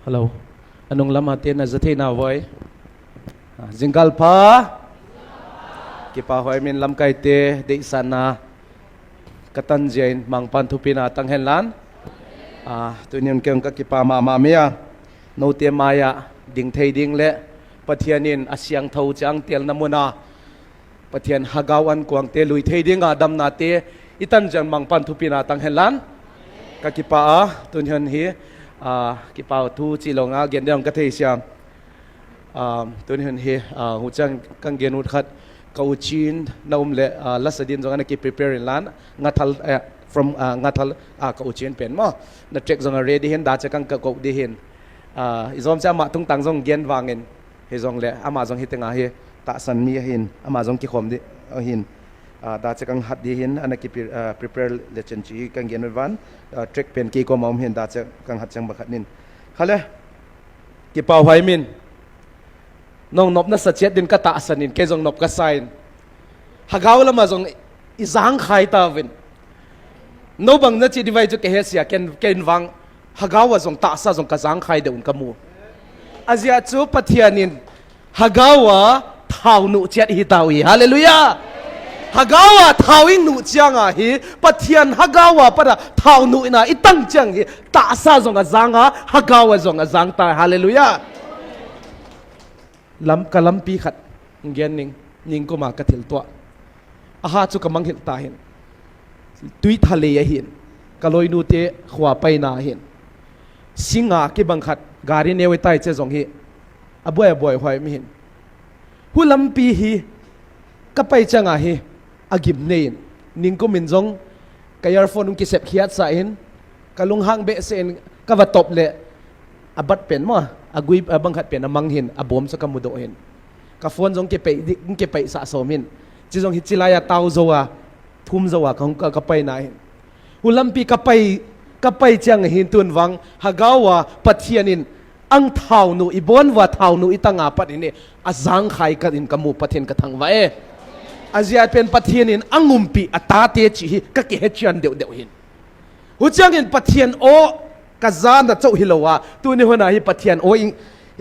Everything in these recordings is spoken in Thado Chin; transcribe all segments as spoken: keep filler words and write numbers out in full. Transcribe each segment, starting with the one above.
Hello. Anung lama te na jathei na voi. Ah, jingkah pha. Kipa hoi min lamkai te deisahna katan jia in mangpan thupina tang hen lan. Ah, tunin keng ka kipa mama mia. No te maya ding thei ding le Pathian in a siangthou chang tel na muna Pathian hagau an kuang te lui thei dinga damna te i tan jang mangpan thupina tang hen lan. Ka kipa a, tun hian hi, a, kipa thu chi lo nga gen deuh ka thei sia. A, tun hian hi, a, hu chang kan gen ut khat ka u chin na um le, a, la sa din jong ana ki prepare in lan. Nga thal, eh, from, a, nga thal, a, ka u chin pen mo. Na track jong a ready hin da che kan ka ko di hin. A, i zom cha ma tung tang jong gen vangin. Hi jong le, ama jong hi tenga hi, tahsan mi ahin, ama jong kikhom di, ahin. A, da che kang hat di hin, ana ki pre-, a, prepare le chen chi kan gen van, a, track pen ki ko ma um hin, da che kang hat chang bakhat nin. Khale, kipa hoi min. Nong nop na sa chet din ka tahsan in, ke jong nop ka sa in. Hagau lama jong i jang khai ta vin. No bang na chi di vai chu ke he sia ken, ken vang. Hagau a jong tahsa jong ka jang khai deuh un ka mu. A zia chu Pathian in hagau a thau nu chiat hi tau hi. Hallelujah. Hagau a thau in nu chiang a hi Pathian hagau a pada thau nu ina i tang chiang hi tahsa jong a jang a hagau a jong a jang ta. Hallelujah. Lam, ka lampi khat, ngen ning, ning kuma ka thil tua. Aha chu ka manghil ta hin. Tui thalei ahin. Ka loinu te khua paina ahin. Singa kibang khat, gari neu tai che jong hi. A buai a buai hoi mi hin. Hu lampi hi, ka pai chang a hi. A gim nei in, ning kumin jong, ka earphone hung kisep khiat sa in, ka lunghang behseh in, ka va top le, a bat pen mo, a gui, a bang khat pen a mang hin, a bom sa ka mudoh hin. Ka phone jong kipei, di-, kipei sa som hin. Chi jong hi chi lai a tau zo a, thum zo a, ka hung ka, ka pai na hin. Hu lampi ka pai, ka pai chiang hin tun vang, hagau a Pathian in, ang thau nu, i bon va thau nu, i tanga pat in, a jang khai ka in ka mu Pathian ka thangvah e. A zia pen Pathian in ang umpi a ta te chi hi ka kihe chian deuh deuh hin. Hu chiang in Pathian o ka zan da chau hi lo a, tu ni hona hi Pathian o in,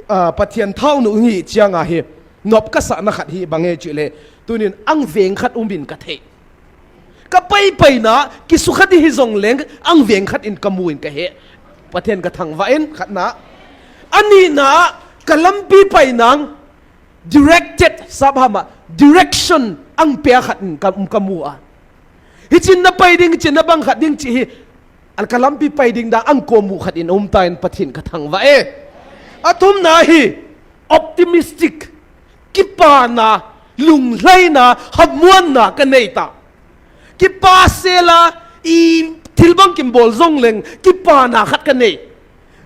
a, Pathian thau nu ngi chiang a hi, nop ka sa na khat hi bang e chi le, tunin ang veng khat um bin ka thei. Ka pai pai na, kisukha di hi jong leng, ang veng khat in ka mu in ka he. Pathian ka thangvah in, khat na. Ani na, ka lampi pai nang, directed, sap hama, direction, ang pia khat in ka, ka mu a. Hi chin na pai ding, chin na bang khat ding chi hi, Al ka lampi pai ding da ang ko mu khat in um ta in Pathian ka thangvah e. A thumna hi optimistic, kipana, lunghlaina, hamuanna ka nei ta. Kipa sela i thil bang kim bol jong leng kipana khat ka nei.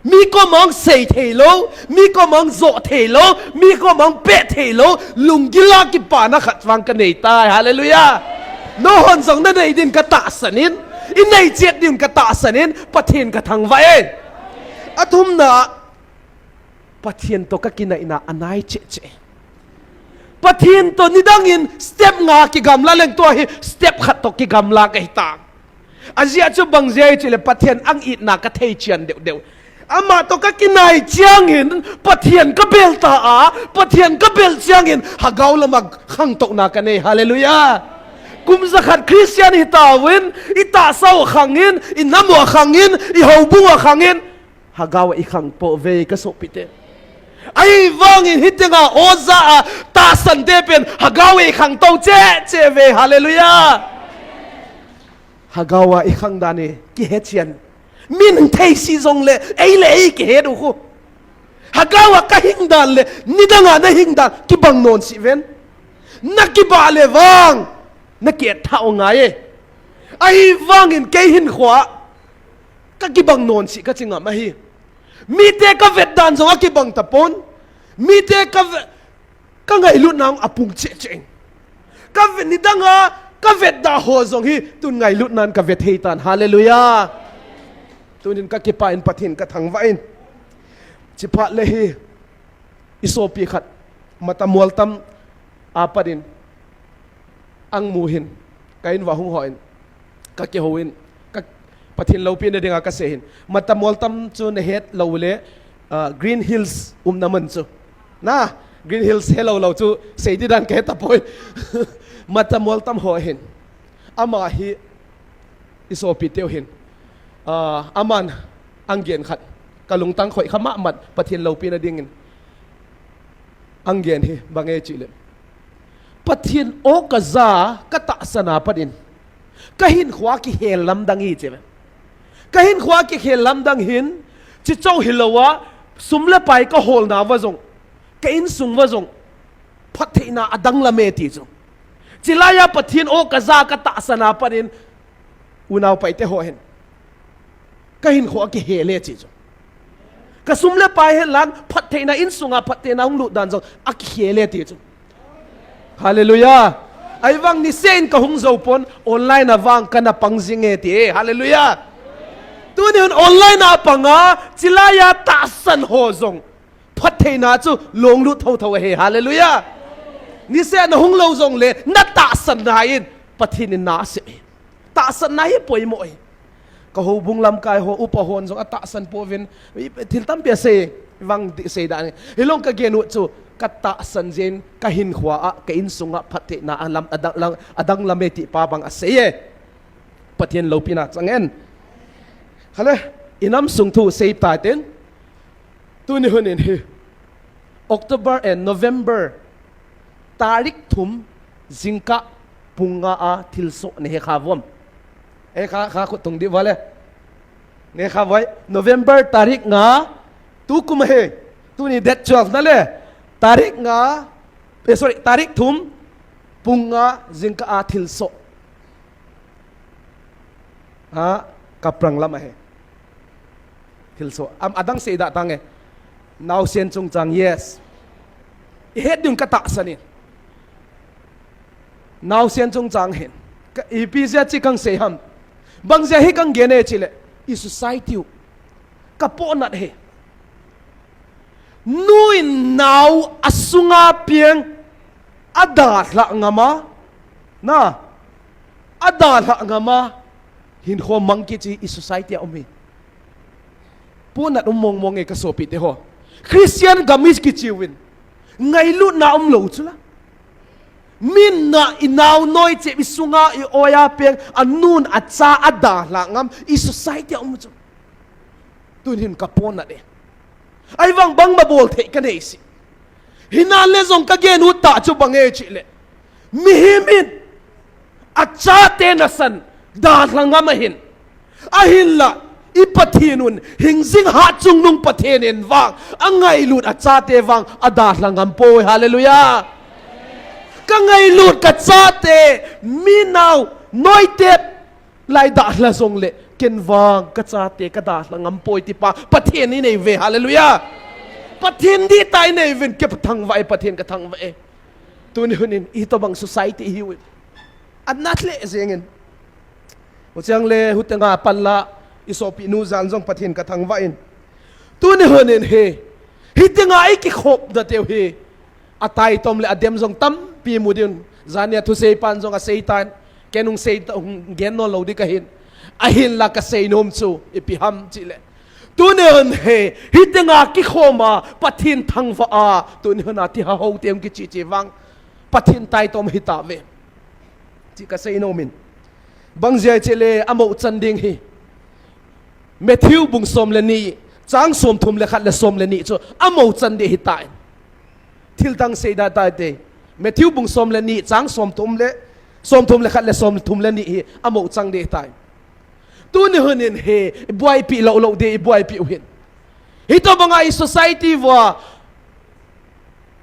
Mi ko mang sei thei lo, mi ko mang zo thei lo, mi ko mang pe thei lo, lunggila kipana khat vang ka nei tai. Hallelujah. No hon jong na nei din ka tahsan in, i nei chiat din ka tahsan in, Pathian ka thangvah e. A thumna, Pathian to ka kinaina a nai che che. Pathian to nidang in step nga kigamla leng to hi step khat to kigamla ka hi ta. A zia chu bang zia i chi le Pathian ang itna ka thei chian deuh deuh. Ama to ka kinai chiang in Pathian ka bel ta a, Pathian ka bel chiang in hagau lama khang to na ka nei. Hallelujah. Kum za khat Christian hi ta win, i ta sau khang in, i namu khang in, i houbung a khang in, hagau a i khang po ve ka so pite. Ai vang in hi tenga oza a ta san te pen hagau a i khang to che che ve. Hallelujah. Hagau a i khang dan i kihe chian. Min thei si jong le, ei le ei kihe du khu. Hagau a ka hing dan le, nidang a na hing dan, kibang non si ven. Na kiba le vang, na ki et tha o ngai e. Ai vang in kei hin khua, ka kibang non si ka chi ngam ahi. Mi te ka vet dan jong a kibang ta pon. Mi te ka ve-, ka ngailut nang a pung che che. Ka ve-, nidang a, ka vet da ho jong hi, tun ngailut nan ka vet hei tan. Hallelujah. Tunin ka kipa in Pathian ka thangvah in. Chi phat le hi, i sopi khat, mata mual tam a pat in, ang mu hin, ka in va hung ho in, ka kiho in, ka Pathian lopi na dinga ka se hin. Mata mual tam chu na het lo le, Ah, Green Hills umna mun chu. Na, Green Hills helou lou chu, sei di dan kahe tapoi. Matamol tam ho hin. Ama hi, i sopi teu hin. Ah, aman, angen khat. Ka lungtang khoi kha mahmah, Pathen loupina dingin. Angen hi, bang e chile. Pathen o kaja, katahsan a pat in. Kahinkhoa kihel lamdang hi chile. Kahinkhoa kihel lamdang hin, chichou hilouva, sum le pai kaholna va jong, ka insung va jong, phattheina adang lam e ti chu. Chilaiya Pathen o kaja katahsan a pat in, unau paite ho hin. Kahinkhoa kihel e ti chu. Kasum le pai hihen lang, phattheina insunga, phattheina hung lut dan jong, akihel e ti chu. Hallelujah. Ahivang niseh in kahung jou pon, online a vang kana pang jing e ti e. Hallelujah. Tuni hun online a panga, chilaiya tahsan ho jong. Phattheina chu long lut thotho ahi. Hallelujah. Niseh nahung lou jongle, natahsanna in, Pathen in na asem e. Tahsanna hi poimo e. Ka houbung lamkai ho, upa hon jong atahsan pouvin, thil tampi asei, vang di sei dan e. Hilou kagel u chu, katahsan jeh in, kahinkhoa a, ka insunga, phattheina alam, adang lam, adang lam e ti pa bang asei e. Pathen loupina chang hen. Hale, inam sung thu sei ta tin. Tuni hun in hi. October and November. Tarik thum, jingkah, pung nga a thilsoh nahe kha uvam. E kha, kha khut tung di vale. Nahe kha uve, November tarik nga, tukum ahi. Tuni date twelve nale. Tarik nga, eh, sorry, tarik thum, pung nga, jingkah a thilsoh. Ha, kaprang lam ahi. Thilsoh. Am, adang sei da tange. Naosen chungchang, yes. Ihet ding katahsan in. Naosen chungchang hin. Ka, ipi jeh a chi kangsei ham. Bang jeh a hi kangel e chile. I society u. Kapohnat hi. Nu in nao asunga peng adalhah ngam a, na, adalhah ngam a, hinkho mang kichi i society a um hi. Pohnat um mong mong e ka sopite ho. Christian gam i kichiuvin. Ngailutna umlou chu la. Min na i nao noi chep i sunga i oi a peng, anun acha adalhah ngam i society a um chu. Tun hin kapohnat e. Ahivang bangma bol thei kanei si. Hinale jong kagel u tah chu bang e chile. Mihem in achate nasan dalha ngam ahin. Ahinla, i Pathen un, hingjing hatchungnung Pathen in vang, angailut achate vang, adalha ngam poi. Hallelujah. Kangailut kachate, mi nao, noite, lai dalha jongle, ken vang, kachate, kadalha ngam poi ti pa, Pathen inei uve, hallelujah. Pathen dihtah inei uvin, kei kathangvah e, Pathen kathangvah e. Tuni hun in, itobang society ihiuvin. Anat le jengin. Huchiang le, hutenga panla, i sopi nu jal jong Pathen kathangvah in. Tuni hun in hi, hitenga i kikhop da teu hi. Ataitom le adem jong tampi mu ding. Jania thusei pan jong asei tan. Ken hung sei ta, hung gen nom lou di kahin. Ahinla kasei nom chu, ipi ham chile. Tuni hun hi, hitenga kikhom a, Pathen thangvah a, tuni hun a thi ha ho tem kichi chi vang. Pathen taitom hita uve. Chi kasei nom in. Bang jeh chile, amou chan ding hi. Matthew bung som le ni, chang som thum le khat le som le ni chu, amou chan ding hitai. Thil dang sei da tai te. Matthew bung som le ni, chang som thum le, som thum le khat le som thum le ni hi, amou chan ding hitai. Tuni hun in hi, i buaipi lou lou ding, i buaipi u hin. Hitobanga i society uva,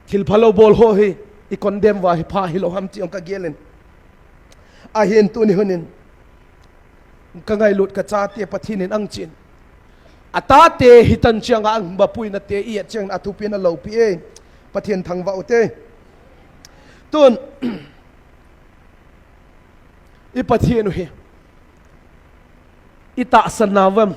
thil phalou bol ho hi, i condemn uva hi pha hilou ham ti ong kagel in. Ahin tuni hun in. Kangailut kachate Pathen in angchin. Atate hitan chiang a ang bapuina te i et chiang a thupina loupi e. Pathen thangvah u te. Tun, i Pathen u hi. I tahsan na uvam.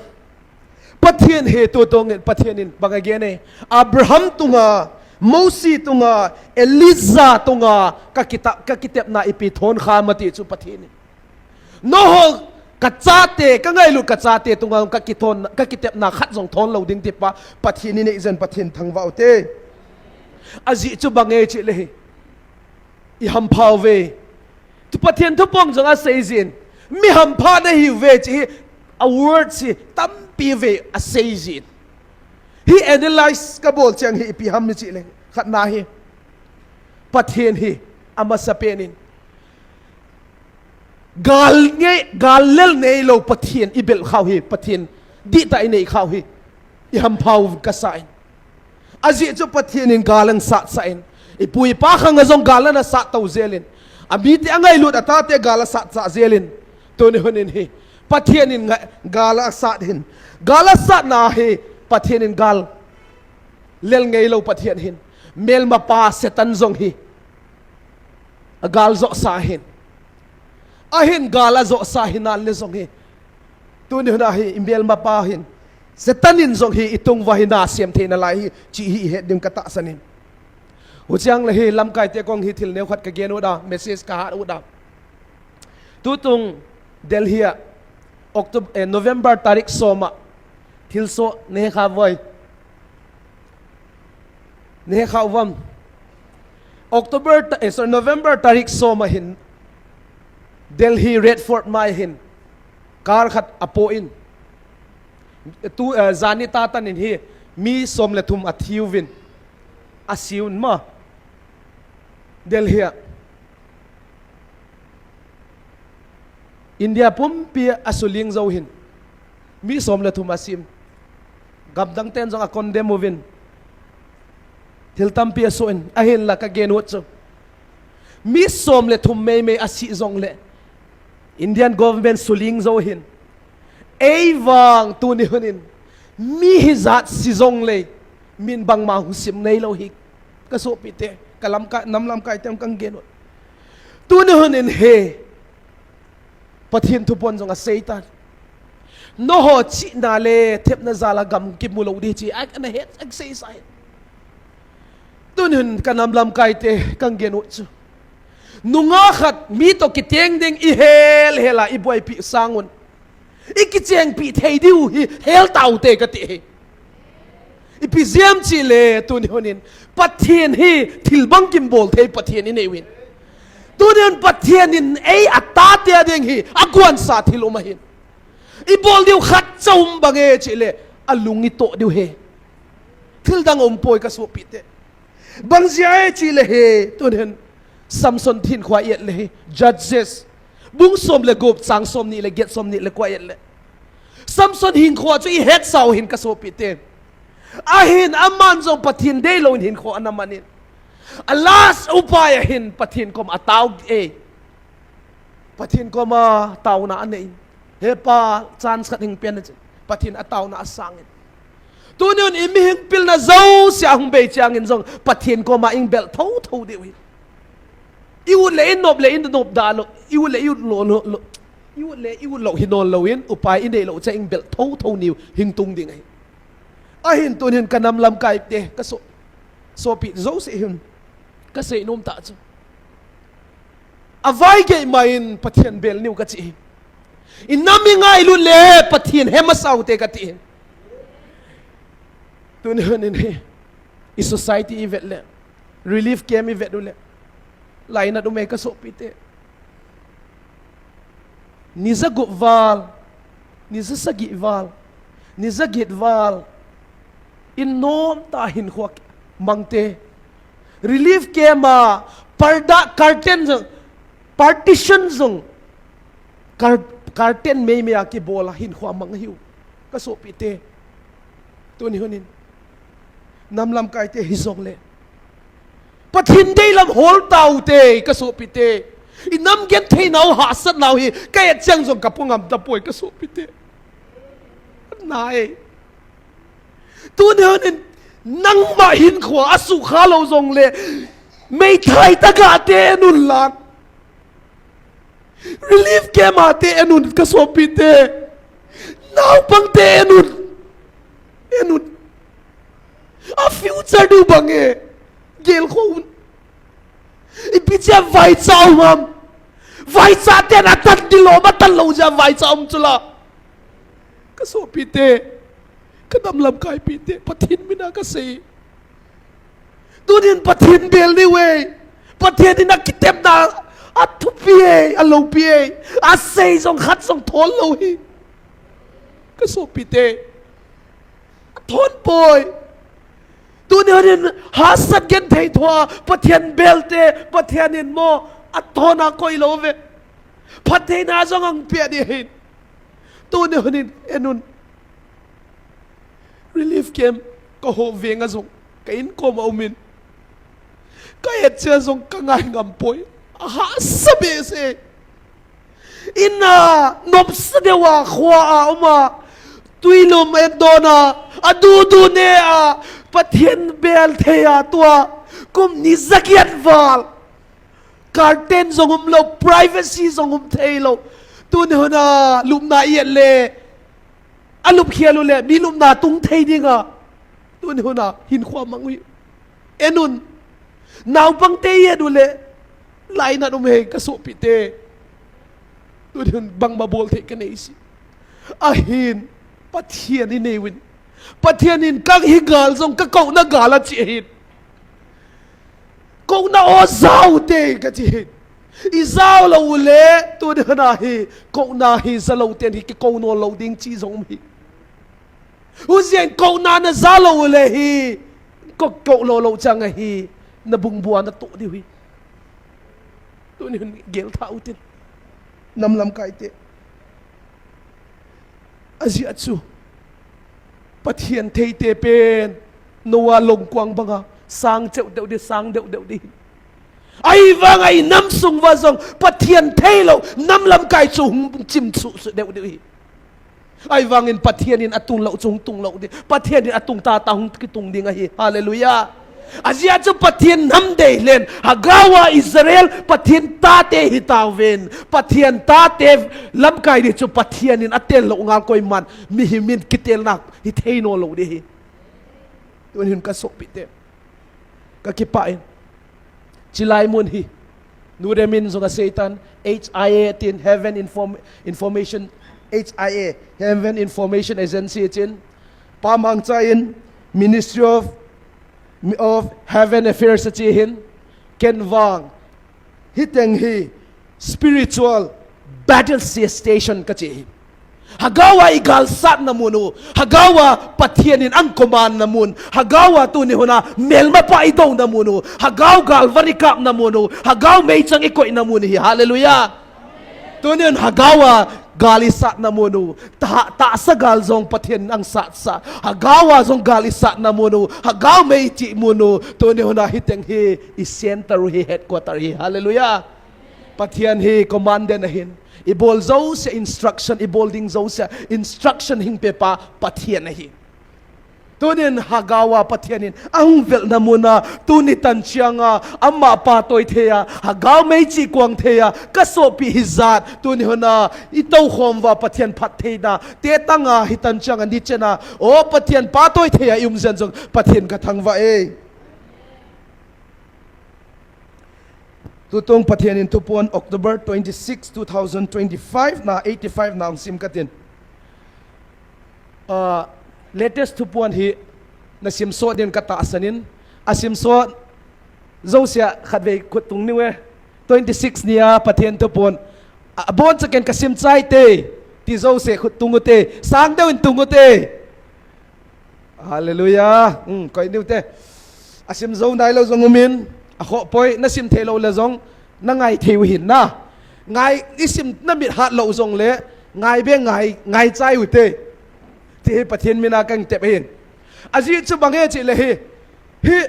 Pathen hi tu tong in, Pathen in bang agen e. Abraham tunga, Mosi tunga, Elijah tunga, kakita, kakitepna ipi thon kha mati chu Pathen in. Noah Ka chate, ka ngailut ka chate tunga ka kithon, ka kitepna khat jong thon lou ding ti pa, Pathen in eijen Pathen thangvah u te. Ajeh chu bang e chih le hi, i hampha uve. Tu Pathen thupon jong asei jin. Mi hampha nahi uve chih hi, a word hi tampi ve asei jin. Hi analyze ka bol chang hi ipi ham ni chih le. Khatna hi, Pathen hi amasapen in gal ngei, gal lel ngei lou Pathen i bel khau hi, Pathen dihtah i nei khau hi, i hampha u kasa in. Ajeh chu Pathen in gal ana sat sah in. I pu i pa khang a jong gal ana sat tou jel in. A mite angailut a tate gal asat sah jel in. Tuni hun in hi, Pathen in ngai, gal asat hin. Gal asatna hi, Pathen in gal lel ngei lou Pathen hin. Melmapa Satan jong hi. A gal josa hin. Ahin gal ajosa hina le jong hi. Tuni hun a hi, i melmapa hin. Satan in jong hi, i tung uva hi nasem thei nalai hi, chih hi i het ding ka tahsan in. Huchang le hi, lamkai te kong hi thil neo khat ka gen u da, message ka hat u da. Tutung Delhi a, October, eh, November tarik som a, thilsoh ne kha voi. Ne kha uvam. October, ta-, eh, sorry, November tarik som a hin, Delhi Red Fort mai hin, car khat apoh in. Tu, eh, jani tatan in hi, mi som le thum athiuvin. Asiuvin ma. Delhi a. India pumpi a suling jou hin. Mi som le thum asim. Gamdang ten jong a condemn uvin. Thil tampi asoh in, ahinla ka gen u chu. Mi som le thum meimei asi jongle. Indian government suling jou hin. Ei vang tuni hun in. Mi hijat si jongle. Min bangma husim neilou hi. Ka sopite. Ka lamkai, nam lamkai tem kang gen u. Tuni hun in hi. Pathen thupon jong asei tan. Nangho chihna le thepna jal a gam kimu lou ding chih a, ana het, asei sa hi. Tun hin ka nam lamkai te, kang gen u chu. Nungah khat mi toh kiteng ding i hel hel a i boipi sang un. I kichengpi thei diu hi hel tau te kati hi. Ipi jeh ham chih le tuni hun in Pathen hi thil bangkim bol thei Pathen i nei uvin. Tuni hun Pathen in ei a tate a ding hi a guan sa thil um ahin. I bol diu khat cha um bang e chih le a lung i toh diu hi. Thil dang um poi ka sopite. Bang jeh a e chih le hi tuni hun Samson hin khua i et le hi Judges. Bung som le gup chang som ni le get som ni le kua i et le. Samson hin khua chu i het sau hin ka sopite. Ahin aman jong Pathen deilou in hin khua ana man in. A last upai ahin Pathen kom a tao e. Pathen kom a taona anei in. He Pa, chance khat hin pen a chih. Pathen a taona asang in. Tuni hun i mihing pilna jouse a hung bei chang in jong Pathen kom a i bel thotho diu hi. I ut le i nop le i nop da lou. I ut le i ut lou lou lou. I ut le i ut lou hi nawn lou in upai i nei lou cha i bel thotho niu hing tung ding ahi. Ahin tuni hin ka nam lamkai te ka so, sopi jouse hin ka sei nom ta chu. A vai gei mai in Pathen bel niu ka chi hi. I nam i ngailut le Pathen he masa u te ka ti hi. Tuni hun in hi. I society i vet le. Relief camp i vet u le. Lainat um e ka sopite. Ni ja gup val, ni ja sagi val, ni ja get val. In nom ta hin khua mang te. Relief camp a, parda, curtain jong, partition jong, cur-, curtain meimei a kibol a hin khua mang hiu. Ka sopite. Tuni hun in. Nam lamkai te hi jong le. Pathen deilam hol tau te, ka sopite. I nam genthei nau hahsat nau hi, ka et chang jong ka pu ngam ta poi ka sopite. Nai. Tuni hun in nangma hin khua a sukha lou jong le. Meithai ta ga te nun lan. Relief camp a te en un ka sopite. Naupang te en un. En un. A future diu bang e. Gel kho un. Ipi chia vai chau mam. Vaicha ten atan dilom atan lou jeh a vaicha um chu la. Ka sopite, ka nam lamkaipite, Pathen mina ka sei. Tunin Pathen bel ni ve. Pathen in a kitepna a thupi e, a loupi e. A sei jong khat jong thol lou hi. Ka sopite. A thon poi. Tuni hun in hahsat genthei thoa Pathen belte, Pathen in mo a thon a koi lou ve. Phattheina jong ang pia di hin. Tuni hun in en un. Relief camp ka ho veng a jong ka inkom a um in. Ka et che jong ka ngai ngam poi. A hahsa behseh. Ina nopsa deuva khoa a um a, tuilum en don a, a dudu ne a, Pathen bel thei a tua, kum ni jagiat val. Curtain jong um lou, privacy jong um thei lou. Tuni hun a lupna i et le, a lup khel u le, mi lupna tung thei ding a. Tuni hun a hin khoa mang u hi. En un. Naupang te i et u le, lainat um e ka sopite. Tuni hun bangma bol thei ka nei si. Ahin, Pathen i nei uvin. Pathen in ka hi gal jong ka kouna gal a chi ahin. Kouna o jao te ka chi hin. I jao lou u le, tuni hun a hi, kouna hi ja lou ten hi kikou nom lou ding chi jong um hi. Hujeh in kouna na ja lou u le hi, ko, kou lou lou chang a hi, na bung bua na toh diu hi. Tuni hun gel tha u tin. Nam lamkaite. A jeh chu. Pathen theite pen. Noah longkuang banga. Sang cheu deu di, sang deu deu di. Ahivang a i nam sung uva jong. Pathen thei lou. Nam lamkai chu hung chim chu, chu deu di hi. Ahivangin Pathen in a tung lou chu hung tung lou di. Pathen in a tung tata hung kitung ding ahi. Hallelujah. A jeh chu Pathen nam dei len. Hagau a Israel Pathen tate hi tauvin. Pathen tate lamkai di chu Pathen in a tel lou ngal koiman. Mihem in kitelna hi thei nom lou di hi. Tuni hin ka sopite. Ka kipah in. Chilai mun hi. Nu Rem in jong a sei tan. H I A tin Heaven Inform-, Information, H I A, Heaven Information Agency tin. Pa Mangcha in Ministry of, of Heaven Affairs a chi hin. Ken vang. Hiteng hi spiritual battle station ka chi hi. Hagau a i galsatna mun u. Hagau a Pathen in ang command na mun. Hagau a tuni hun a melmapa i douna mun u. Hagau galvan i kapna mun u. Hagau meichang i koihna mun hi. Hallelujah. Tuni hun hagau a gal i satna mun u. Ta, tahsa gal jong Pathen in ang satsah. Hagau a jong gal i satna mun u. Hagau mei i chih mun u. Tuni hun a hiteng hi i center u hi, headquarter hi. Hallelujah. Pathen hi commandant ahin. I bol jouse instruction, i bol ding jouse instruction hing pepa Pathen ahi. Tunin Hagau a Pathen in ahung velna mun a, tuni tan chiang a, ama patoi thei a, Hagau mei chi kuang thei a, ka sopi hijat, tuni hun a, i toukhom uva Pathen phattheina, te tang a, hi tan chiang a, ni chen a, o Pathen patoi thei a, i um jeng jong, Pathen ka thangvah e. Tutung Pathen in thuphon October twenty-six, two thousand twenty-five na eighty-five na hung sim katin. Ah, latest thuphon hi na sim sot din ka tahsan in. A sim sot jouse a khatvei khut tung niu e. Twenty-six nia Pathen thuphon. A, abon chaken ka sim chai te. Ti jouse khut tung u te. Sang deu in tung u te. Hallelujah. Hmm, koi niu te. A sim jou nai lou jong umin, a khoh poi, na sim thei lou le jong, na ngai thei u hin na. Ngai, i sim na mit hat lou jong le, ngai be ngai, ngai chai u te. Ti hi Pathen mina kang tep hin. A ji chu bang e chi le hi. Hi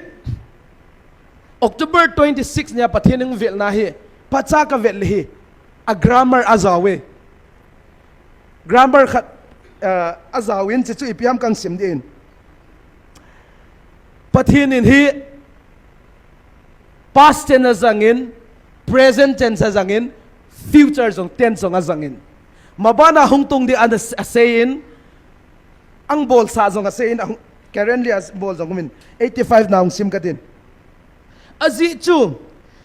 October twenty-six nia Pathen in velna hi. Pacha ka vel le hi. A grammar a jao e. Grammar khat, eh, a jao in, chi chu ipi ham kang sim din. Pathen in hi past tense a jang in, present tense a jang in, future jong tense jong a jang in. Mabana hung tung di a sei in, ang bolsa jong a sei in, ang currently a bol jong umin, eighty-five na hung sim katin. A ji chu,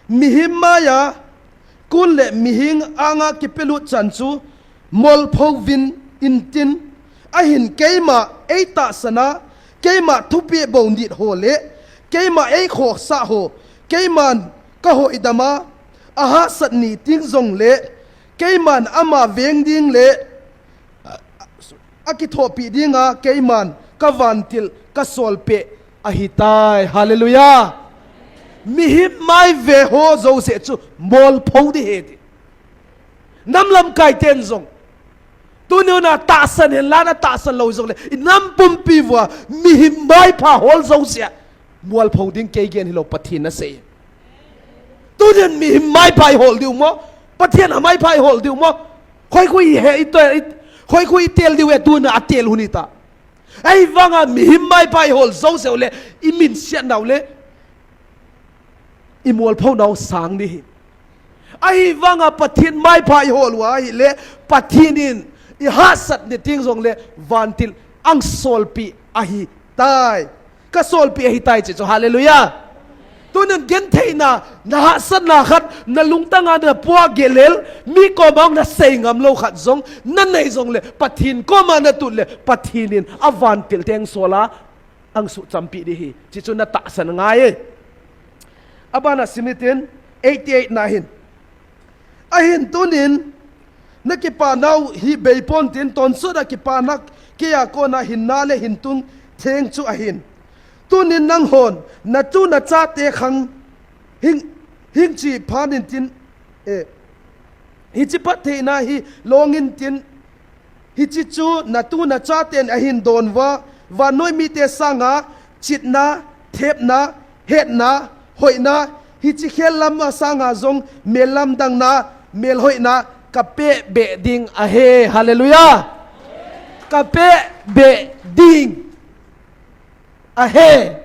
mihem maiya, kun le mihing anga kipelut chan chu molpho vin intin, ahin keima eitahsan a, keima thupeh bou nit ho le keima eikhosah ho, keiman kahoidam a, ahahsat ni ting jongle keiman ama veng ding le akithopi dinga keiman kavantil kasolpeh ahitai. Hallelujah. Mihem mai ve ho jouse chu molpho ding ahi ti. Nam lamkai ten jong tuni huna tahsan hen lang, atahsan lou jongle inam pumpi uva mihem maipha hol jouse a molpho ding, kei gen hilou, Pathen in asei. Tuni hin mihem maipha ihol diu mo, Pathen a maipha ihol diu mo? Khoikhoi he i to, khoikhoi itel diu e, tuna atel hun hita. Ahivanga mihem maipha ihol jouse ule iminsiat nau le imolpho nau sang ding ahi. Ahivanga Pathen maipha ihol uva ahile Pathen in ihahsat ni ting jongle vantil ang solpeh ahitai. Kasolpeh ahitai, hiche chu. Hallelujah. Tunin gentheina, nahahsatna khat nalungtang a napoh gelel, mi koma nasei ngam lou khat jong nanei jongle, Pathen koma natut le Pathen in avantil teng sol a ang suhchampi ding ahi. Hiche chu natahsan angai e. Abana sim hitin, eighty-eight na hin. Ahin tunin, nakipa nau hi beipon tin, tonsot a kipana keiya kona hinna le hintung theng chu ahin. Tunin nanghon natu nachate khang hing, hing chi phan intin, eh, hiche phattheina hi long intin, hiche chu natu nachaten ahin don uva, vannoi mite sanga chitna, thepna, hetna, hoina, hiche khel lam a sanga jong mellamdangna, melhoina kapeh beh ding ahi. Hallelujah. Kapeh beh ding ahi.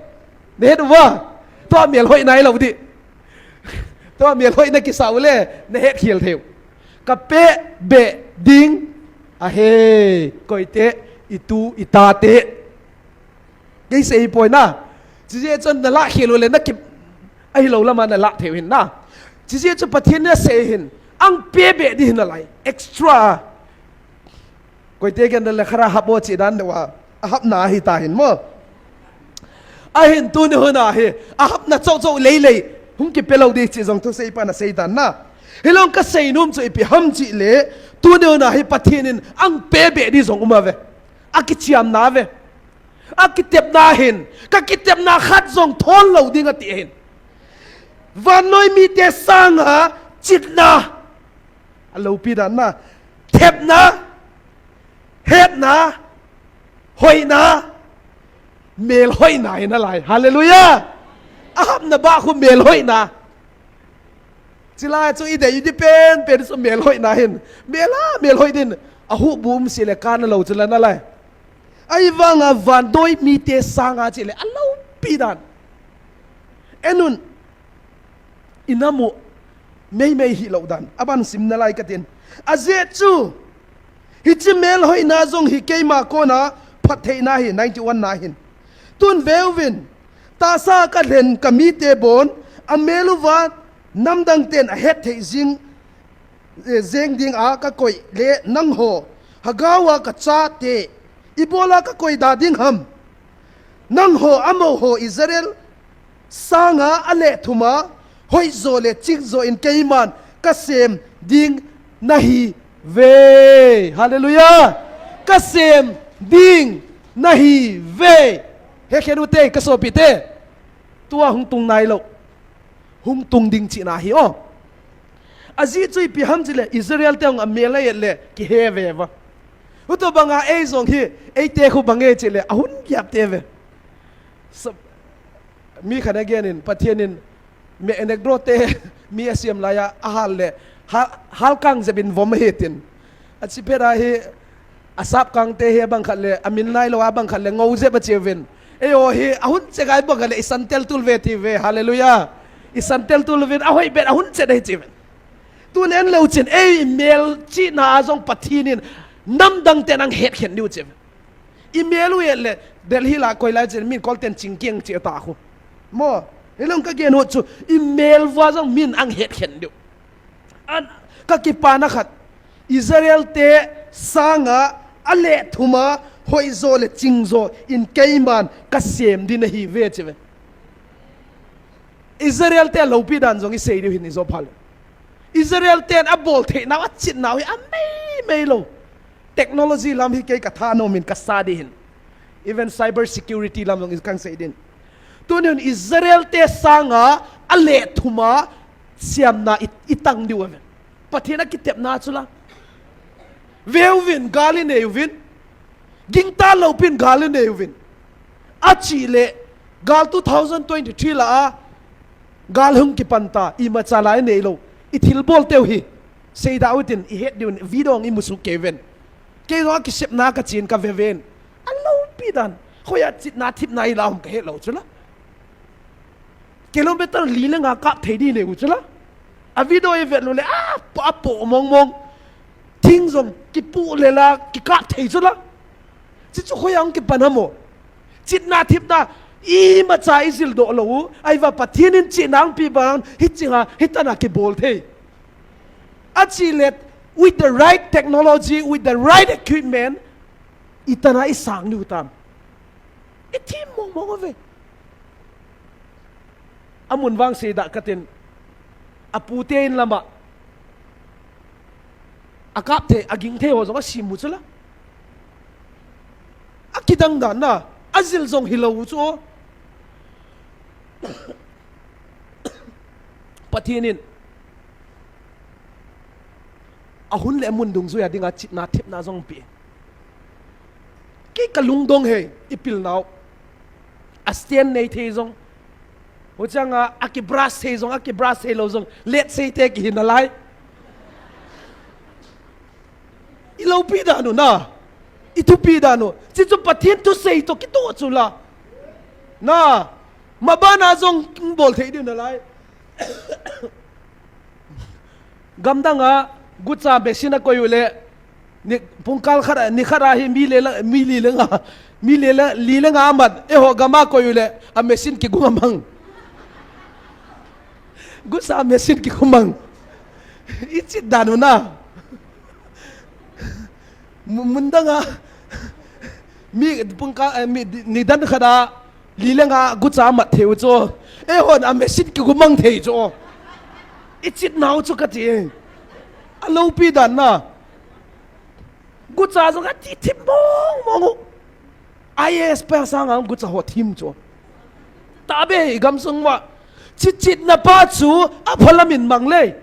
Nahet uva? Tua melhoina hilou ding. Tua melhoina kisa ule nahet khel thei u. Kapeh beh ding ahi. Koite? Itu itate. Kei sei poi na. Chijeh chun nalah khel ule nakip, ahilou lama nalah thei u hin na. Chijeh chun Pathen in asei hin, ang peh beh ding ahi nalai. Extra. Koite ken le khara hap o chi dan deuva, ahapna ahi tahin mo. Ahin tuni huna hi ahapna chouh chouh lei lei hung kipe lou ding chi jong thusei pan asei tan na. Hilou, kasei nom chu ipi ham chile, tuni huna hi Pathen in ang peh beh ding jong um ave. Akichiamna ave. Akitepna hin, kakitepna khat jong thon lou ding ati ahin. Vannoi mite sanga chitna, aloupi dan na, thepna, hetna, hoina, melhoina ahi nalai. Hallelujah. Ahapna bah khu melhoina. Chulai chu idei idi penpen chu melhoina hin. Mel a, melhoi din. Ahuhbu um sile kana lou chu la nalai. Ahivanga vannoi mite sanga chile aloupi dan. Enun, inam u meimei hilou dan. Aban sim nalai katin. Ajeh chu, hiche melhoina jong hi keima kona phattheina ahi, ninety-one na hin. Tun veuvin, tahsa kalhen kamite bon, amel uva namdang ten ahet thei jing, eh, jeng dinga kakoi le nangho, lhagao a kachate, ibola kakoi da ding ham? Nangho amaho Israel sanga alehthuma, hoijo le chingjo in keiman kasem ding nahiuve. Hallelujah. Kasem ding nahiuve. Hekhen ute, kasopite. Tua hung tung nailou. Hung tung ding chihna ahi o. Ajeh chu ipi ham chile, Israel te hung amel a et le kihe ve uva. Hutobanga eijong hi, eite khu bang e chile, ahung giap te ve. Mi khat in agen in, Pathen in mi anecdote, mi asem laiya, ahal le, hal, halkang jep in vom ahi tin. Achepet a hi, asapkang te hi abang khat le, amin nailou abang khat le, ngou jep achi uvin. Eiho hi, ahung che gai bang khat le, isan tel tul uve ti uve, hallelujah. Isan tel tul uvin, ahoi bet, ahung che dei chi uvin. Tun en leu chun, ei melchihna a jong Pathen in, namdang ten ang hetkhen diu chi uve. Imel u et le, Delhi la koi lai chun, min kol ten chingkiang chi ata khu. Mo, hilou kagen u chu, imel uva jong min ang hetkhen diu. An, ka kipana khat, Israel te sanga a leh thuma hoijo le chingjo in keiman ka sem ding ahi ve chi ve. Israel te a lopi dan jong i sei diu hin i jo pha le. Israel ten a bol thei nau, a chin nau hi a mei mei lo. Technology lam hi kei ka thanom in ka sa ding hin. Even cyber security lam jong i kan sei ding. Tunin Israel te sanga a leh thuma siamna i, i tang diu aven. Pathen a kitepna chu la. Veuvin, gal i nei uvin. Gingta lopin gal i nei uvin. A chi le, gal two thousand twenty-three la a, gal hung kipan ta, imacha la i nei lo. I thilbol teu hi. Seida utin, i het diu, video i musu kei ven. Kei jong a kisepna ka chin ka ve ven. A lopi dan. Khoia chitna thipna i la um ka het lo chu la. Kilometer li le nga kap thei di le u chu la. A video i vet lu le, a, po, a po mong mong. Thing jong kipu le la, kikap thei chu la. Chi chu khoia hung kipan ham o. Chitna thipna, imacha i jil doh lo u. Ahivang Pathen in chitna hung pi bang, hi chinga, hi tana kibol thei. A chi le, with the right technology, with the right equipment, i tana i sang diu tam. I thim mong mong uve. A mun vang seida ka tin, a pute in lama, a kap thei, a ging thei ho jong a sim u chu la. A kidang dan na, a jil jong hi lo u chu. Pathen in, a hun le a mun dungjuia dinga chitna thipna jong pi. Kei ka lungdong hei, i pil nau. A stand nei thei jong. Huchanga, a ki brush thei jong, a ki brush thei lo jong. Let sei te kihi nalai. I lopi dan u na. I thupi dan u. Chi chu Pathen thusei toh kitoh chu la. Na. Mabana jong bol thei diu nalai. Gamdanga gucha machine a koi u le, ni, pungkal khat a, ni khat a hi mi le la, mi li le nga, mi le la, li le nga mat, eiho gama koi u le, a machine kigu mang. Gucha machine kigu mang. I chit dan u na. Mu-, mundanga, mi pungkal, eh, mi, ni dan khat a, li le nga gucha mat thei u chu. Eihon a machine kigu mang thei chu. I chit nau chu ka ti. A lopi dan na. Gucha jong a ti thim mong mong u. I A S pa sanga gucha ho thim chu. Tabe i gamsung ma. Chi chitna pa chu a phalam in mang le.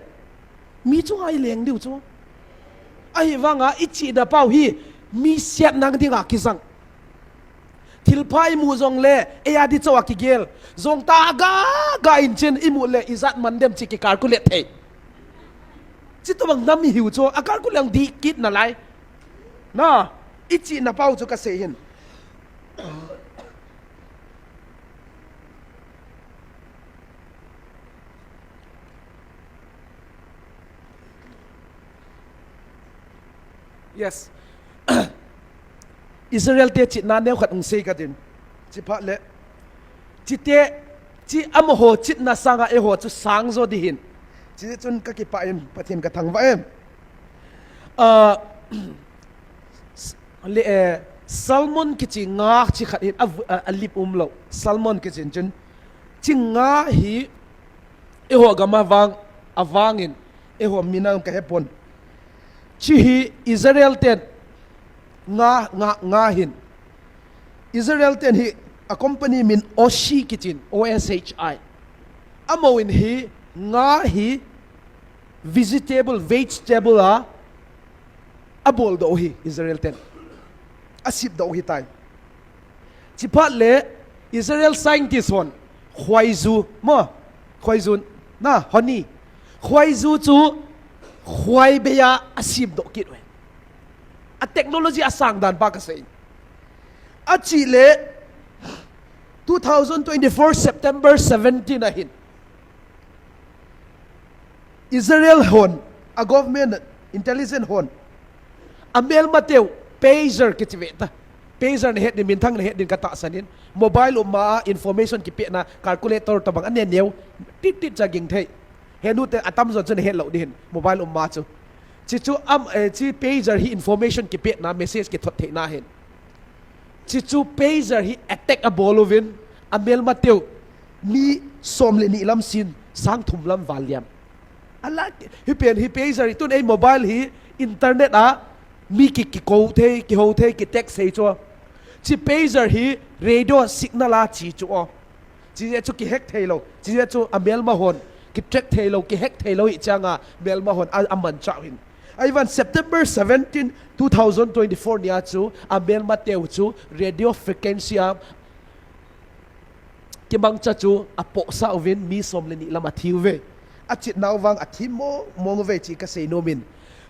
Mi chunga i leng diu chu. Ahivanga i chihna pau hi mi siatna dinga kisang. Thilpha i mu jong le, ei a di chou a kigel. Jong ta ga, ga in chin i mu le, i jat man dem chi ki calculate thei. Chi tobang nam i hiu chu, a calculate ang di kit nalai. Na, i chihna pau chu ka sei hin. Yes. Israel te chitna neo khat hung sei ka din. Chi phat le. Chi te, chi amaho chitna sanga eiho chu sang jo di hin. Chi chun ka kipah in Pathen ka thangvah em. Ah, s-, le, eh, salmon kichi nga chi khat hin a vu-, a, a lip um lo. Salmon kichi chun. Chi nga hi eiho gam a vang, a vangin, eiho minam ka hepon. Chi hi Israel ten nga, nga, nga hin. Israel ten hi a company min Oshi kichin, O S H I. Amouin hi nga hi vegetable, vegetable a, a bol doh hi Israel ten. A sip doh hi tai. Chi phat le Israel scientist hon, khwaiju, mo, khwaiju, na, honi. Khwaiju chu khwai beia a sip doh kit uve. A technology a sang dan pa ka sei. A chi le two thousand twenty-four September seventeen a hin. Israel hon, a government, intelligence hon, a melmateu, pager kichi ve ta. Pager na het din, minthang na het din ka tahsan in. Mobile um ma a information kipehna, calculator tabang a ne neo, tit tit cha ging thei. Henu te atam jon chu nahet lou ding hin, mobile um ma chu. Chi chu am, eh, chi pager hi information kipehna, message kithot theina hin. Chi chu pager hi attack abol uvin, amelmateu mi som le ni lam sin, sang thum lam val liam. Ala, hi pen hi pager hi tun ei mobile hi internet a mi ki, kikou thei, kihou thei, ki text thei chu. Chi pager hi radio signal a chi chu o. Chi chu kihack thei lou. Chi chu amelma hon ki track thei lou, kihack thei lou hi changa melma hon a, amanchah hin. Ahivang September seventeen, two thousand twenty-four nia chu amelmateu chu radio frequency a kimangcha chu apohsah uvin mi som le ni lam athi uve. Achetnau vang athi mong mong uve chi kasei nom in.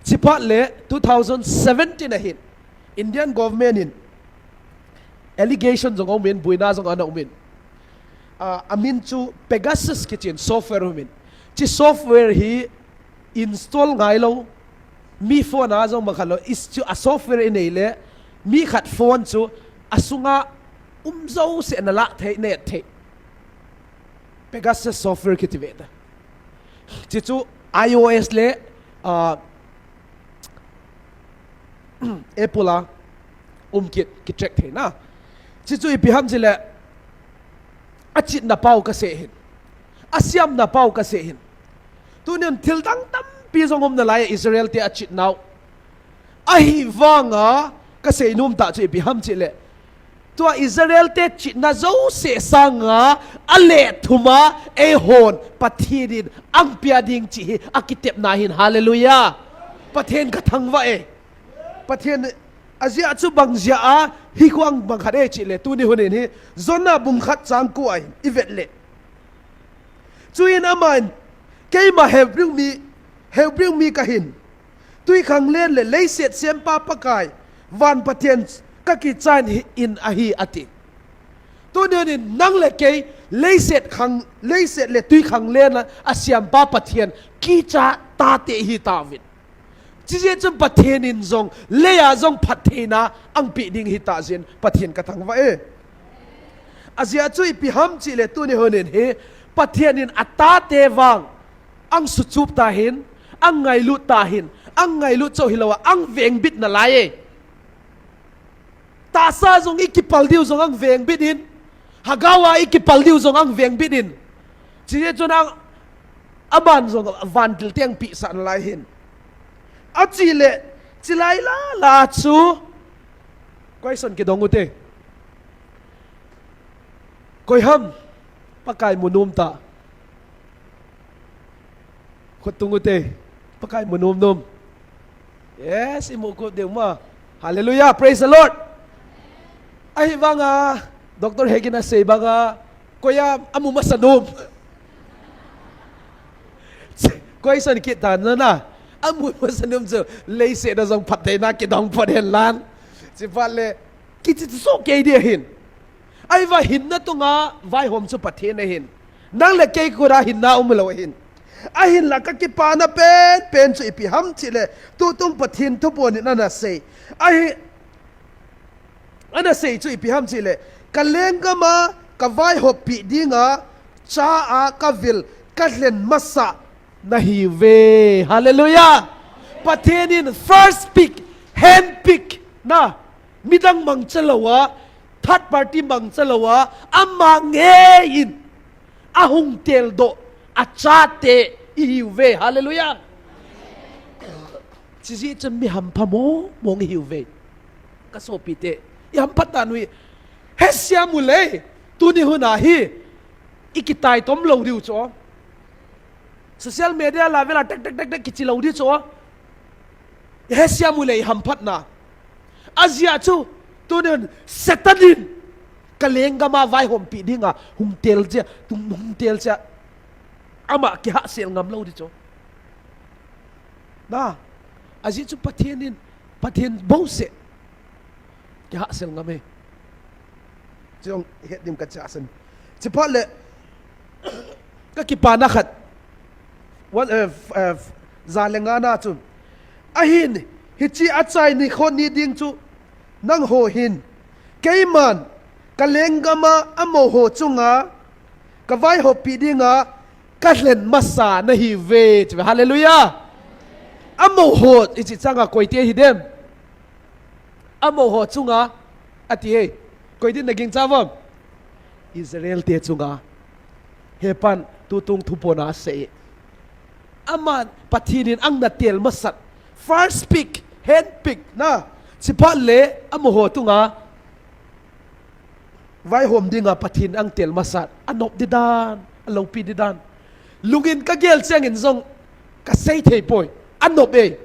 Chiphat le two thousand seventeen a hin Indian government in allegation jong aumin, buina jong ana umin. Ah, amin chu Pegasus kichin software aumin. Chi software hi install ngai lou, mi phone a jong mang kha lou, is chu a software inei le, mi khat phone chu asunga um jouse nalah thei, ne thei. Pegasus software kiti ve ta. Chi chu iOS le, ah, Apple a um kit, ki track theina. Chi chu ipi ham chi le, achetna pau kasei hin. Asiamna pau kasei hin. Tunin thil dang tampi jong um nalai Israel te achetnau. Ahivanga kasei nom tah chu ipi ham chi le, tua Israel te chetna jouse sanga alet thuma eihon Pathen in angpia ding chi hi akitepna hin. Hallelujah. Pathen kathangvah e. Pathen ajia chu bang jia a hi khuang bang khat e chi le, tuni hunin hi Jonah bung khat chang ko a hin ivet le. Chuin aman, keima Hebrew mi, Hebrew mi kahin, twikhanglen le leiset sempa Pakai, van Pathen kakichan hi in ahi ati. Tunin nang le kei, leiset khang, leiset le twikhanglen a, asempa Pathen, kicha tate ihi tauvin. Chijeh chun Pathen in jong, leiya jong phattheina, angpeh ding hitah jeh in, Pathen kathangvah e. Ajia chu ipi ham chi le tuni hunin hi, Pathen in atate vang, angsuchup tahin, angngailut tahin, angngailut chauh hilou a, angvengbit nalai e. Tahsa jong ikipal diu jong angvengbit in, hagao a ikipal diu jong angvengbit in. Chijeh chun ang, aman jong vantil te angpehsah nalai hin. Achi le, chi lai lala chu, question kidong ute. Koiham, Pakai mu nom ta. Khut tung ute. Pakai mu nom nom. Yes, imu kut ding ma. Hallelujah, praise the Lord. Ahivanga, Doctor Hegin asei banga, koiya amu masa nom. Question kit ta na na. Amu masa nom chu, leiset a jong phattheina kidong phot hen lang. Chiphat le, kichi chu soh kei ding ahin. Ahivang hinna tunga vaihom chu Pathen ahin. Nang le kei kut a hinna umlou ahin. Ahinla kakipana penpen chu ipi ham chi le, tutung Pathen thuphon in ana sei. Ahi, ana sei chu ipi ham chi le, kalenggam a kavaihop peh dinga, cha a kavil kalhen masa nahiuve. Hallelujah. Pathen in first pick, hand pick na, midang mangcha lou a, third party mangcha lou a, ama ngei in ahung teldoh achate ihiuve. Hallelujah. Chijeh chun mi hampha mong mong ihiuve. Kasopite, ihamphat dan u hi, hesiam u le, tuni hun a hi, ikitaitom lou diu chu. Social media la vela tek tek tek tek kichi lou diu chu. Hesiam u le ihamphatna. Ajia chu, tunin Satan in kalenggam a vaihom peh dinga hung tel jeh, hung, hung tel jeh. Ama kihahsel ngam lou ding chu. Na, ajeh chu Pathen in, Pathen bouseh kihahsel ngam e. Chujong het dim kachahsan. Chiphat le, kakipana khat. One, eh, f-, eh, f-, ja le nga na chun. Ahin, hiche achai nikho ni ding chu, nangho hin, keiman, kalenggam a amaho chunga, kavaihop peh dinga, Kalhen masa nahiuve, chuve. Hallelujah. Amaho, ichi changa koite hidem. Amaho chunga, ati he. Koidin naging chavom. Israel te chunga. Hepan, tutung thupona asei. Aman, Pathen in ang natel masat. First pick, hand pick, na. Chiphat le, amaho tunga. Vaihom dinga Pathen ang tel masat, anop didan, aloupi didan. Lungin kagel chengin jong kasei thei poi. Anop e.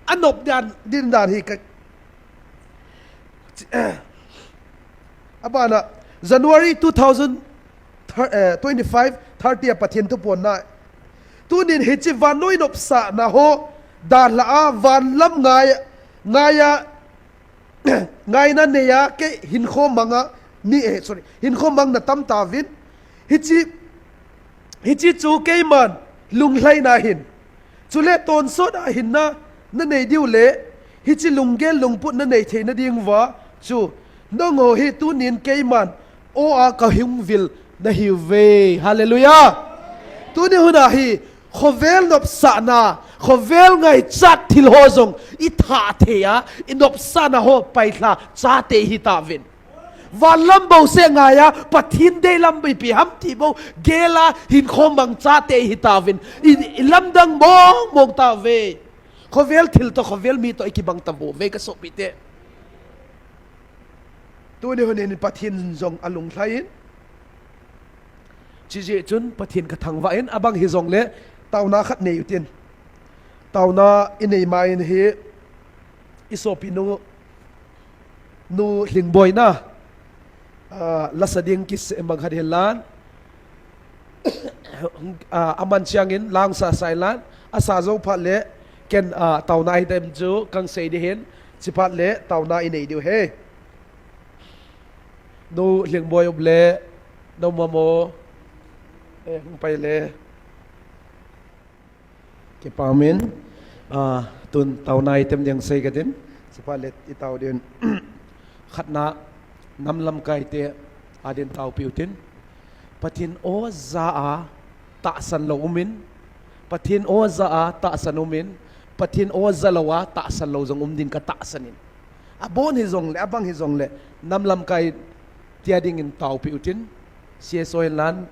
Anop dan, din dan hi ka, abana, January two thousand twenty-five, thirty a Pathen thupona. Tunin hichi vannoi nopsahna ho, dalha a vanlam ngai, ngaia, ngaina neiya kei hinkho manga mi, eh, sorry, hinkho mang natam tauvin. Hichi, hichi chu keiman lunglhaina hin. Chule tonsot a hinna nanei diu le, hichi lunggel lungput nanei theina diuva chu, nangho hi tunin keiman o a kahung vil nahiuve. Hallelujah. Tuni huna hi, khovel nopsahna, khovel ngaichat thil ho jong, itha thei a, inopsahna ho pailha chate hitauvin. Vanlam bouseh ngaia, Pathen deilam ipi ham ti bou, gela, hinkho mang chate hitauvin. I, ilamdang mong mong tauve. Khovel thil to, khovel mi to, ikibang tauve, kasopite. Tuni hunin Pathen jong alunglhai in. Chijeh chun Pathen kathangvah in, abang hijongle, taona khat nei utin. Taona inei main hi, isopinu, Nu Lhingboina, ah, lasa ding kisei mang khat hilan. Ah, aman chiangin lang sa sailan, asa jou phat le, ken, ah, taona item chu kangsei ding hin, chiphat le, taona inei diu he. Nu Lhingboi um le, nu mamo, eh, hung pai le. Kipa umin, ah, tun taona item ding sei katin, chiphat le itao din. Khatna, nam lamkaite, adin taopi utin. Pathen o ja a, tahsan lou umin. Pathen o ja a, tahsan umin. Pathen o ja lou a, tahsan lou jong um din katahsan in. Abon hijongle, abang hijongle, nam lamkai tia dingin taopi utin, C S O in lan,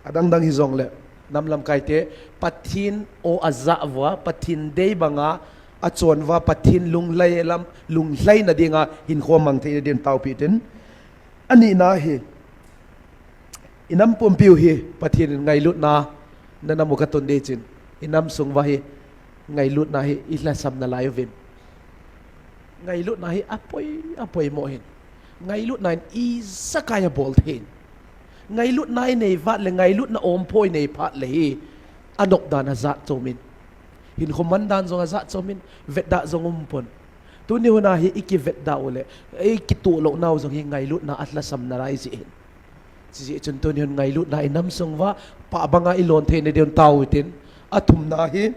adang dang hijongle, nam lamkaite, Pathen o aja uva, Pathen dei banga, achon uva, Pathen lunglhai lam, lunglhaina dinga, hinkho mang theina din taopi utin. Anina hi, inam pumpiu hi, Pathen in ngailutna, nanam u katun ding chin, inam sung uva hi, ngailutna hi, ilhasam nalai uvem. Ngailutna hi apoi, apoimo hin. Ngailutna in ijakai abol thei in. Ngailutna inei vat le, ngailutna ompho inei phat le hi, anop dan ajat chom in. Hinkho man dan jong ajat chom in, vetda jong um pon. Tuni huna hi ikivetda u le, ikituh louna u jong hi ngailutna alhasam nalai jeh hin. Chijeh chun tuni hun ngailutna inam sung uva, pah banga ilon theina din tao utin. Athumna hi,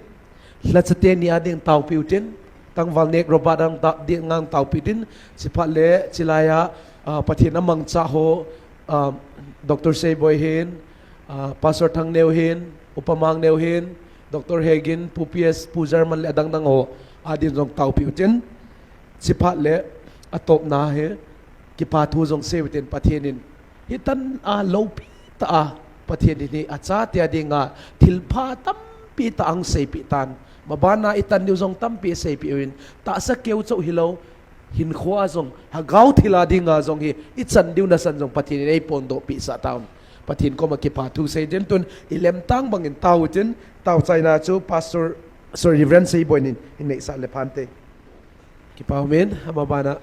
lhachate ni a ding taopi utin. Tangval Nek Robert ading ta, ding ngang taopi utin. Chiphat le, chilai a, ah, Pathen amangcha ho, ah, Doctor Seiboi hin, ah, Pastor Thangneo hin, Upa Mangneo hin, Doctor Hegin, Pu P S, Pu German le adang dang ho, adin jong taopi utin. Chiphat le, atopna hi, kipa thu jong sei utin Pathen in. Hitan a loupi tah a Pathen in hi achate a dinga thilpha tampi tah ahin seipeh tan. Mabana itan diu jong tampi aseipeh uvin. Tahsa keu chauh hilou, hinkho a jong, lhagao thil a dinga jong hi, ichan diu nasan jong Pathen in eiphondoh peh sah tauvin. Pathen koma kipa thu sei din tun, ilemtang bangin tao utin, tao chaina chu Pastor, sorry, Reverend Seiboi in, hin neisah le phante. Kipa umin, amabana,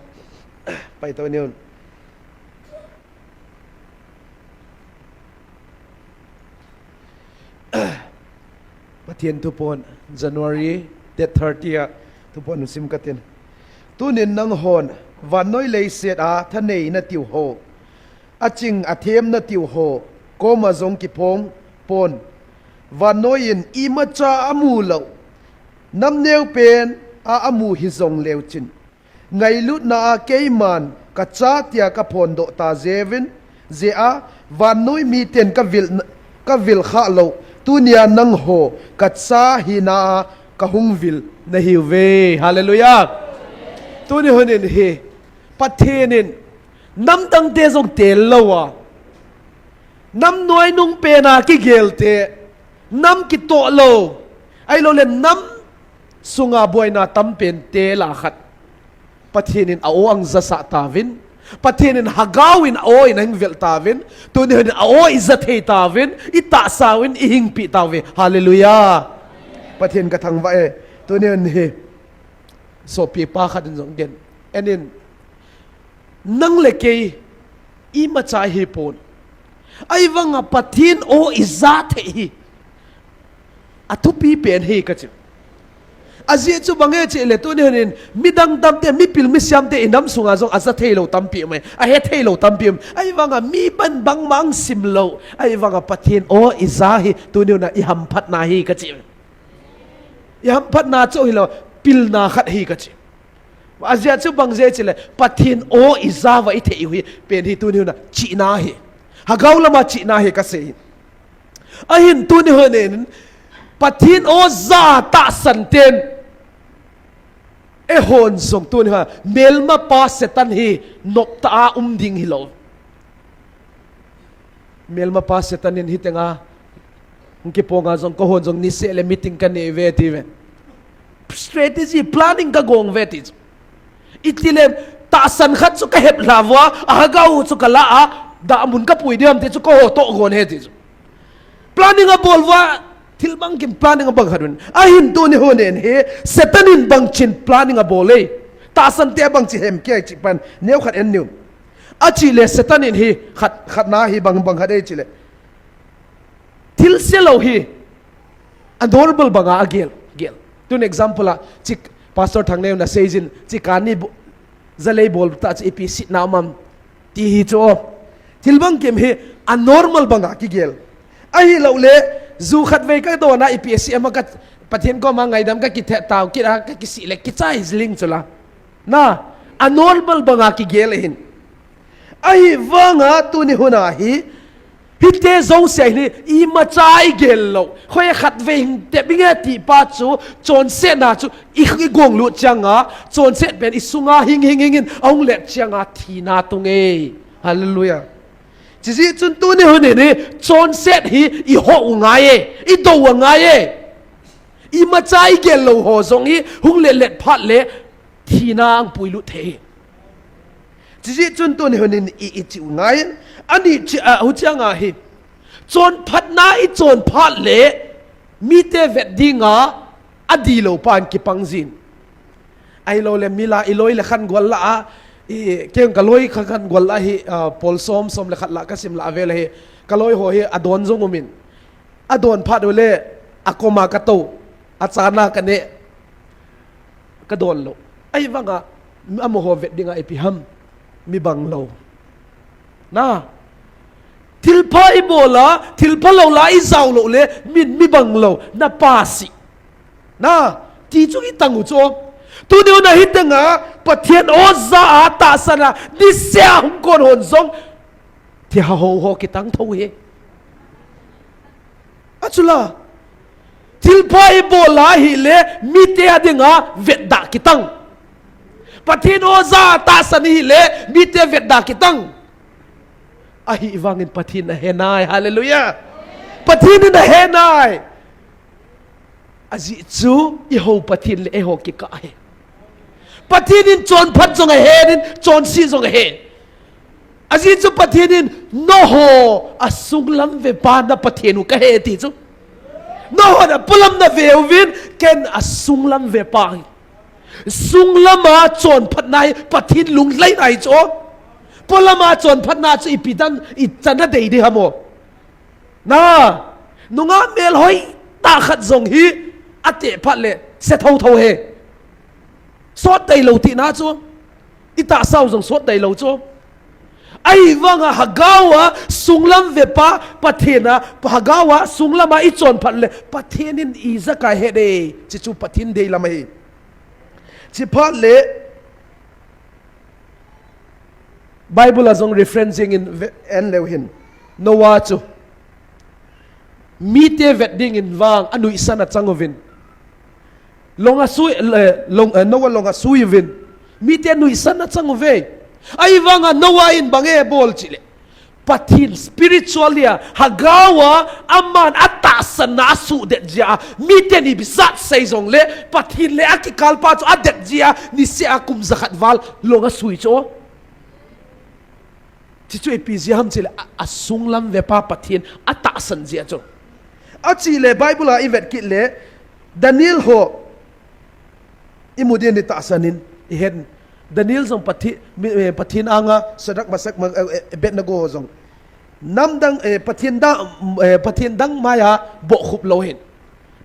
pai tao niun. Pathen thupon, January date thirty a thupon sim katin. Tunin nanghon, vannoi leiset a thanei natiu ho, aching athem natiu ho, koma jong kiphong pon. Vannoi in imacha amu lou, nam neupen a amu hijong leu chin. Ngailutna a keiman kacha tia kaphondoh ta jeh uvin, jeh a vannoi miten kavil, ka vil kha lou, tunia nangho ka cha hina a ka hung vil nahiuve. Hallelujah. Tuni hun in hi, Pathen in nam dangte jong tel lou a, nam nuai nung pen a kigel te, nam kitoh lou, ahilou le nam sunga boina tam pen te lah khat Pathen in a-o ahung jasah tauvin, Pathen in Hagau in a-o in ahung vel tauvin, tuni hun in a-o ija thei tauvin, itahsa uvin, ihingpi tauve. Hallelujah. Pathen ka thangvah e. Tuni hun hi, sopi pa khat in jong gen. En in, nang le kei, imacha hi pon. Ahivanga Pathen o ija thei hi athupi pen hi kachi. Ajeh chu bang e chih le tuni hun in midang tamte, mipil misiam te inam sunga jong aja thei lou tampi um e, ahe thei lou tampi um. Ahivanga mi ban bangma ahung sim lou. Ahivanga Pathen o ija hi tuni hun a ihamphatna hi kachi. Ihamphatna chu hilou, pilna khat hi kachi. Ajeh chu bang jeh chih le, Pathen o ija va ithei u hi, pen hi tuni hun a chihna hi. Hagau lama chihna hi kasei hi. Ahin tuni hun in, Pathen o ja tahsan ten, eihon jong tuni hun a, melmapa Satan hi noptah a um ding hilou. Melmapa Satan in hitenga, hung kiponga jong, kahon jong niseh le meeting kanei uve atiuve. Strategy, planning kagong uve ati chu. Itile, tahsan khat chu kahep lha uva, a Hagau chu kala a, dah mun kapui diam ti chu kaho toh gon ahi ati chu. Planning abol uva, thil bangkim planning abang khat uvin. Ahin tuni hun in hi, Satan in bangchin planning abol e. Tahsan te bangchi hem kei chih pan, neo khat en niu. Achi le Satan in hi khat, khatna hi bang, bang khat e chih le. Thil se lou hi, a normal banga agel, gel. Tun example a, chik Pastor Thangneo na seijin, chika ni bo-, jalei bol ta chu ipi sitna um am, ti hi chu. Thil bangkim hi, a normal banga kigel. Ahilou le, ju khat vei kadon a ipi isi ama ka, Pathen koma ngaidam kakithe tau kit a kakisih le, kichai jing chu la. Na, a normal banga kigel ahin. Ahivanga tuni hun a hi, hite jouse hi, imacha igel lou. Khoi khat vei hing tep inge ti pa chu, chonsetna chu, i, igong lut chiang a, chonset pen isunga hing, hing, hing, hing, ahung let chiang a, thina tung e. Hallelujah. Chijeh chun tuni hun in hi, chonset hi, iho u ngai e, idou u ngai e. Imacha igel lou ho jong hi, hung let let phat le, thina ahung puilut thei hi. Chijeh chun tuni hun in i, ichi u ngai in, ani chi a, huchiang a hi. Chonphatna ichon phat le, mite vet dinga, adilou pan kipang jin. Ahilou le mi la, iloi le khan gol la a, i, keng kaloi khan, khan gol la hi, a, pol som, som le khat la kasim la avel hi, kaloi ho hi, adon jong umin. Adon phat u le, akoma katou, achana kane, kadon lou. Ahivanga, amaho vet dinga ipi ham, mi bang lou. Na, thilpha ibol a, thilpha lou la ijao lou le, min mi bang lou, na pa si. Na, ti chu itang u chu. Tuni hun a hitenga, Pathen o ja a tahsan a, niseh a hung kon hon jong, thi ha ho ho kitang tho hi. Achula, thilpha ibol a hile, mite a dinga vetda kitang. Pathen o ja tahsan hile, mite vetda kitang. Ahivangin Pathen ahe nai, hallelujah. Pathen in ahe nai. Ajeh chu, eiho Pathen le eiho kikah ahi. Pathen in chonphat jong ahe, in chonse jong ahe. Ajeh chu Pathen in, nangho asunglam vepa na Pathen u kahi ti chu. Nangho na polam na veuvin, ken asunglam vepa hi. Sunglam a chonphatna hi Pathen lunglhaina hi chu. Polam a chonphatna chu ipi dan, ichan a dei ding ham o. Na, nungah melhoi tah khat jong hi, ateh phat le, se thotho hi. Sot tailou tina chu. Itahsa u jong sot tailou chu. Ahivanga Hagau a sunglam vepa Pathen a, Hagau a sunglam a ichon phat le, Pathen in ijakai ahi e, chuchu Pathen deilam ahi. Chuphat le, Bible a jong reference jing in ve-, en leu hin. Noah chu. Mite vet dingin vang anuisan achang uvin. Long asui, eh, long, eh, Noah long asui uvin. Mite nuisan achang uve. Ahivanga Noah in bang abol chule, Pathen spiritual a, Hagau a, aman atahsanna asuhdet jeh a, miten ibijat sei jongle, Pathen le akikal pa chu adet jeh a, niseh a kum jakhat val long asui chu. Chuchu ipi jeh ham chule, a, asunglam vepa Pathen atahsan jeh a chu. Achule Bible a ivet kit le, Daniel ho imu ding, itahsan in, ihen. Daniel jong Pathen, mi, eh, Pathen anga Shadrach, Meshach, ma, eh, eh, Abednego jong. Namdang, eh, Pathen dang, eh, Pathen dang maiya bohkhup lou hin.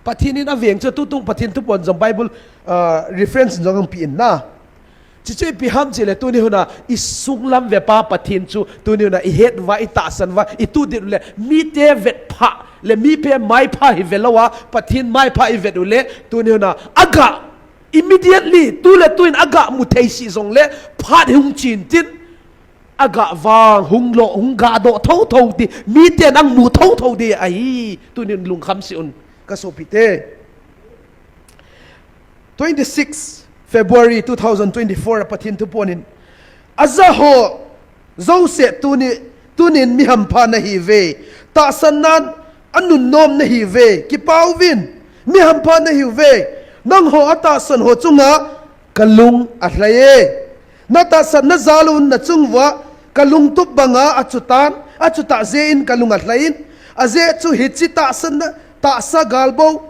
Pathen in aveng chu tutung Pathen thuphon jong Bible, ah, reference jong ahin pe in na. Chuchu ipi ham chule tuni huna isunglam vepa Pathen chu tuni huna ihet uva, itahsan uva, ituhdet u le mite vet pha le mite maipha hi velou a Pathen maipha ivet u le tuni huna aga immediately, tu le tu in aga mu thei si jongle phat hung chin tin aga vang hung lo, hung ga doh thotho ti, miten amu thotho ti ahi, tunin lungkham seh un, ka sopite. Twenty-six February two thousand twenty-four a Pathen thuphon in, aja ho jouse tuni, tunin mi hampha nahiuve, tahsannan anunnom nahiuve, kipa uvin, mi hampha nahiuve, nangho atahsan ho chunga kalung alhai e. Natahsanna jal un nachung uva kalung tup banga achutan, achutah jeh in kalung alhai in, ajeh chu hiche tahsanna, tahsa galbou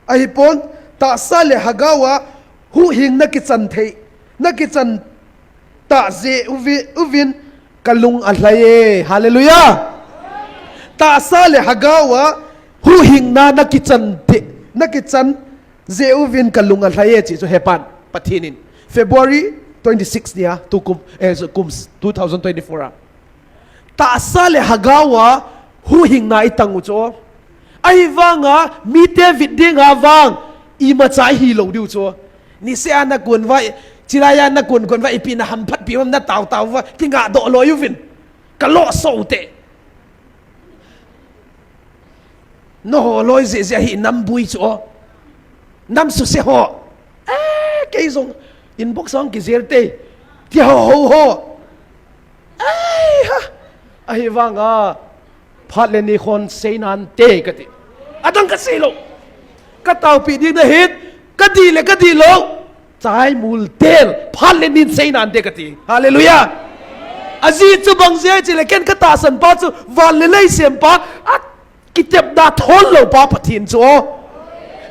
ahipon, tahsa le Hagau a huhhingna kichan thei, nakichan tah jeh uvi, uvin kalung alhai e. Hallelujah. Tahsa le Hagau a huhhingna nakichan thei, nakichan jeh uvin kalung alhai e, chuchu hepan Pathen in. February twenty-six nia, tukum, eh, kum two thousand twenty-four a. Tahsa le Hagau a huhhingna itang u chu. Ahivanga mite vet dinga vang imacha hilou diu chu. Niseh a nakon uva, chilai a nakon kon uva, ipi nahamphat pi uvam, natao tao uva, kinga doh loi uvin. Kalo so te. Naho loi jeh jeh hi nam bui chu o. Nam suse ho. Eh, kei jong inbox jong kijel te. Ti ho ho ho. Ai ha. Ahivanga phat le ni khon seinan te kati. Adang kasei lou. Ka taopi ding na hin, kadih le kadih lou. Chai mul tel, phat le nin seinan te kati. Hallelujah. Ajeh chu bang jeh chule ken katahsan pa chu van le lei sempa, akitepna thon lou pa Pathen chu.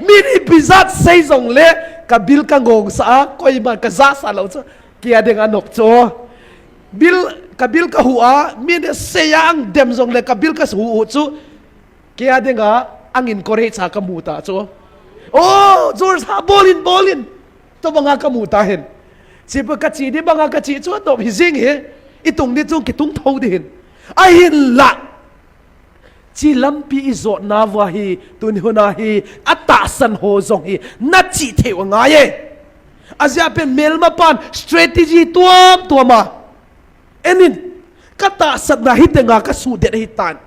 Min ipi jat sei jongle, ka bil kangong sah a, koima kajah sah lou chu. Kei a dinga nop chu. Bil, ka bil kahu a, min asei a ang dem jongle, ka bil kahu u chu. Kei a dinga ang encourage a kamu ta chu. Oh, George ha, bol in, bol in. Tobanga kamu ta hin. Chipa kache di banga kache chu atop hi jing hi. Itung di chu kitung tho di hin. Ahinla. Chi lampi ijotna uva hi, tuni huna hi, atahsan ho jong hi, nachih thei u angai e. Ajeh a pen melma pan strategy tuam tuam a. Enin, katahsanna hitenga kasuhdet ahitan.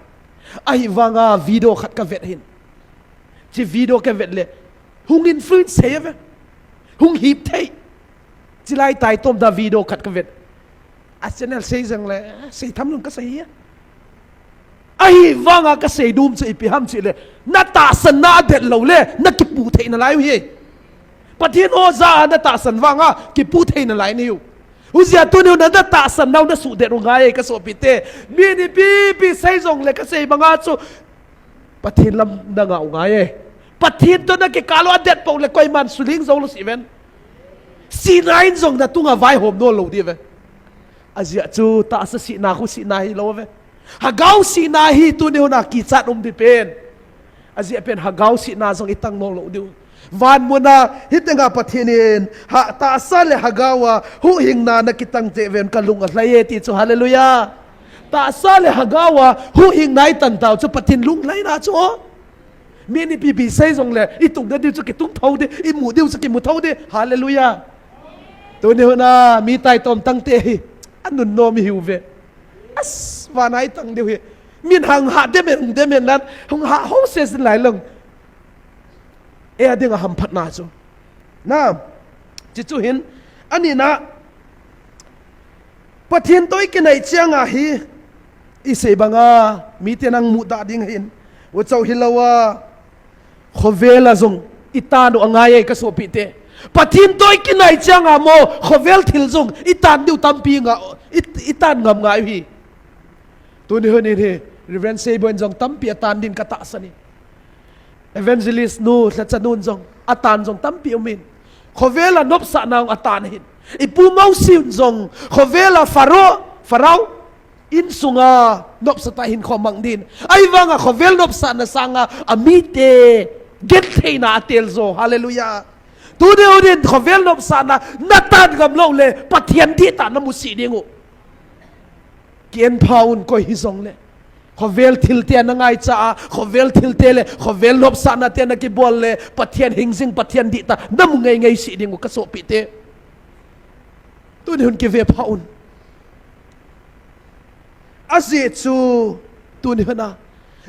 Ahivanga video khat kavet hin. Chi video kavet le, hung influence thei ave. Hung hip thei. Chilai taitom da video khat kavet. A channel sei jeng le, sei tham lung kasei hi. Ahivanga kasei dum chu ipi ham chule, natahsanna adet lou le, nakipu thei nalai u hi. Pathen ho jah a natahsan vanga, kipu thei nalai nahiu. Hijeh a tuni u na, natahsanna u nasuhdet u ngai e kasopite. Min ipi ipi sei jongle kasei banga chu Pathen lam nangah u ngai e. Pathen toh nakikal u adet pou le koiman suling jou lou sih ven. Sihna in jong natunga vaihom nom lou di ve. Ajeh chu tahsa sihna khu sihna hilou ve. Hagau sihna hi tuni huna kichat um di pen. Ajeh pen Hagau sihna jong itang nom lou diu. Van muna hitenga Pathen in, ha, tahsa le Hagau a huhhingna nakitang teh ven kalung alhai e ti chu, hallelujah. Tahsa le Hagau a huhhingna itan tau chu Pathen lunglhaina chu. Min ipi ipi sei jongle, itung diu chu kitung tho di, imu diu chu kimu tho di. Hallelujah. Tuni huna, mi taitom tangte hi, anunnom ihiu ve. As, vana itang diu hi. Min hang ha dem en, dem en nan, hung ha ho se sin lai long. E a ding a hamphatna chu. Na, chi chu hin, ani na, Pathen toh i kinai chiang a hi, i sei banga, mi te nang mu da ding hin, u chau hi lo a, khovel a zong, i tan u a ngai e ka sopi te. Pathen toh i kinai chiang a mo, khovel thil zong, i tan diu tampi nga, i, i tan ngam ngai u hi. Tuni hun in hi, Reverend Seiboin zong tampi a tan din ka tahsan in. Evangelist nu, Thlachanun zong, a tan zong tampi um in. Khovel a nopsahna ong a tan hin. I pu Mosi un zong, khovel a Pharaoh, Pharaoh, in sunga nopsa ta hin khomang din. Ahi vanga khovel nopsahna sanga a mi te, gentheina a tel zo. Hallelujah. Tuni hun in khovel nopsahna, na tan ngam lo le, Pathen dih ta na mu si ding u. Ki en pha un koi hi zong le. Khovel thil te na ngai cha a, khovel thil te le, khovel nopsahna te na kibol le, Pathen hing zing, Pathen dih ta, na mu ngei ngei si ding u ka sopi te. Tuni hun ki ve pha un. A zi chu, tuni hun a.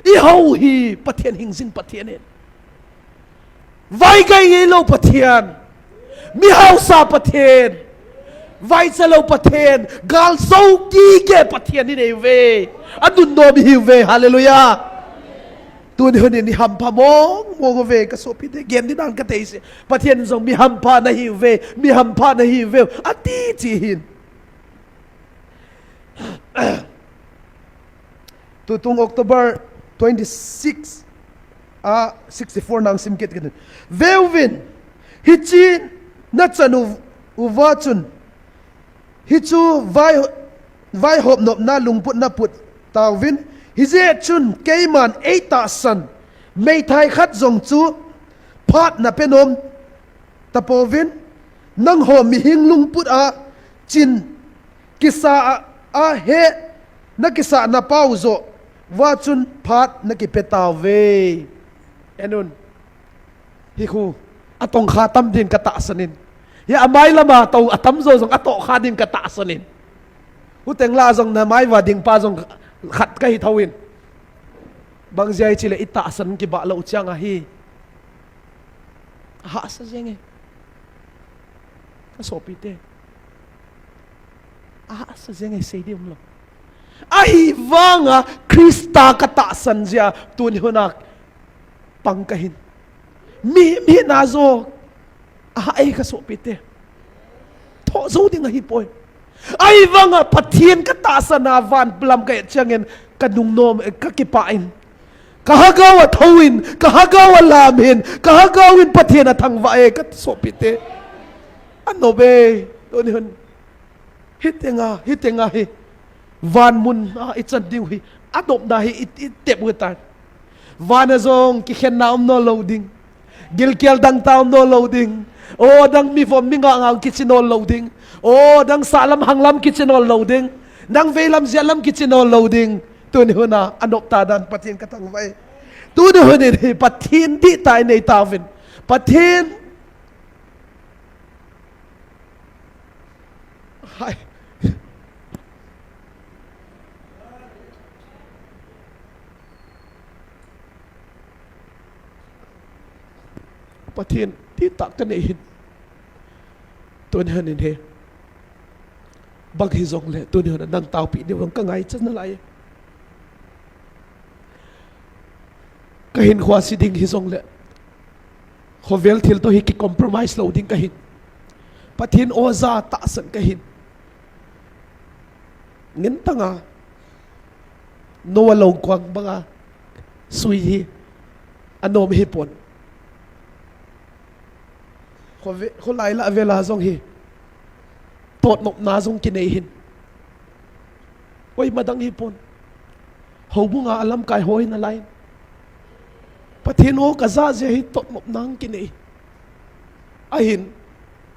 I hau hi, Pathen hing zing, Pathen in. Vai gai ngei lo Pathen, mi hausa Pathen, vai cha lo Pathen, gal zo ki ge Pathen i nei ve, a nun no mi hi ve, hallelujah. Tuni hun in i hampha mong mong ve ka sopi te, gen di dan ka tei se, Pathen zong mi hampha na hi ve, mi hampha na hi ve, a ti chi hin. Tutung October twenty-six, a sixty-four nang sim kit kit. Veuvin, hichi na chan u, uva chun, hichu vai, vai hop nopna lungput na put tauvin, hijeh chun keiman ei tahsan, meithai khat zong chu phat na pe nom tapouvin, nang ho mihing lungput a chin kisa a, a he na kisa na pau zo, va chun phat na kipe tauve. Enun. Hi khu, a tong kha tam din ka tahsan in. Ya a mai lama to a tam zo zong a to kha din ka tahsan in. Hu teng la zong na mai va ding pa zong khat ka hi tho in. Bang zia i chi le i tahsan kibah lo chiang a hi. A hahsa zeng e. Ka sopi te. A hahsa zeng e sei di um lo. Ahi vanga Krista ka tahsan zia tuni hun a pang ka hin. Mi, mi na zo. A ha ei ka sopi te. Tho zo ding ahi poi. Ahi vanga Pathen ka tahsan a van lam ka et chiangin ka nung nom, ka kipah in. Ka hagau a tho in, ka hagau a lam hin, ka hagau in Pathen a thangvah e, ka sopi te. A no be, tuni hun. Hi tenga, hi tenga hi. Van mun a i chan ding hi. A nopna hi i, i tep u tan. Van a zong kikhenna um no lo ding. Gilkial dang ta um no lo ding. O dang mi vom mi nga nga kichi no lo ding. O dang sa lam hang lam kichi no lo ding. Dang vei lam zia lam kichi no lo ding. Tuni hun a, a nop ta dan Pathen ka thangvah e. Tuni hun in hi Pathen dih ta i nei tauvin. Pathen. Hai. Pathen, ti tak ka nei hin. Tuni hun in he. Bang hi zong le, tuni hun a nang taupi ding vang ka ngai chan na lai. Ka hin khua si ding hi zong le. Khovel thil to hi ki compromise lo ding ka hin. Pathen oza tahsan ka hin. Ngin tanga. Noah lo kuang banga. Sui hi. A nom hi pon. Kho ve, kho lai la ve la zong hi. Tot nop na zong ki nei hin. Oi madang hi pon. Ho bunga a lamkai ho hin a lai. Pathen o ka za zia hi tot nop nang ki nei. A hin.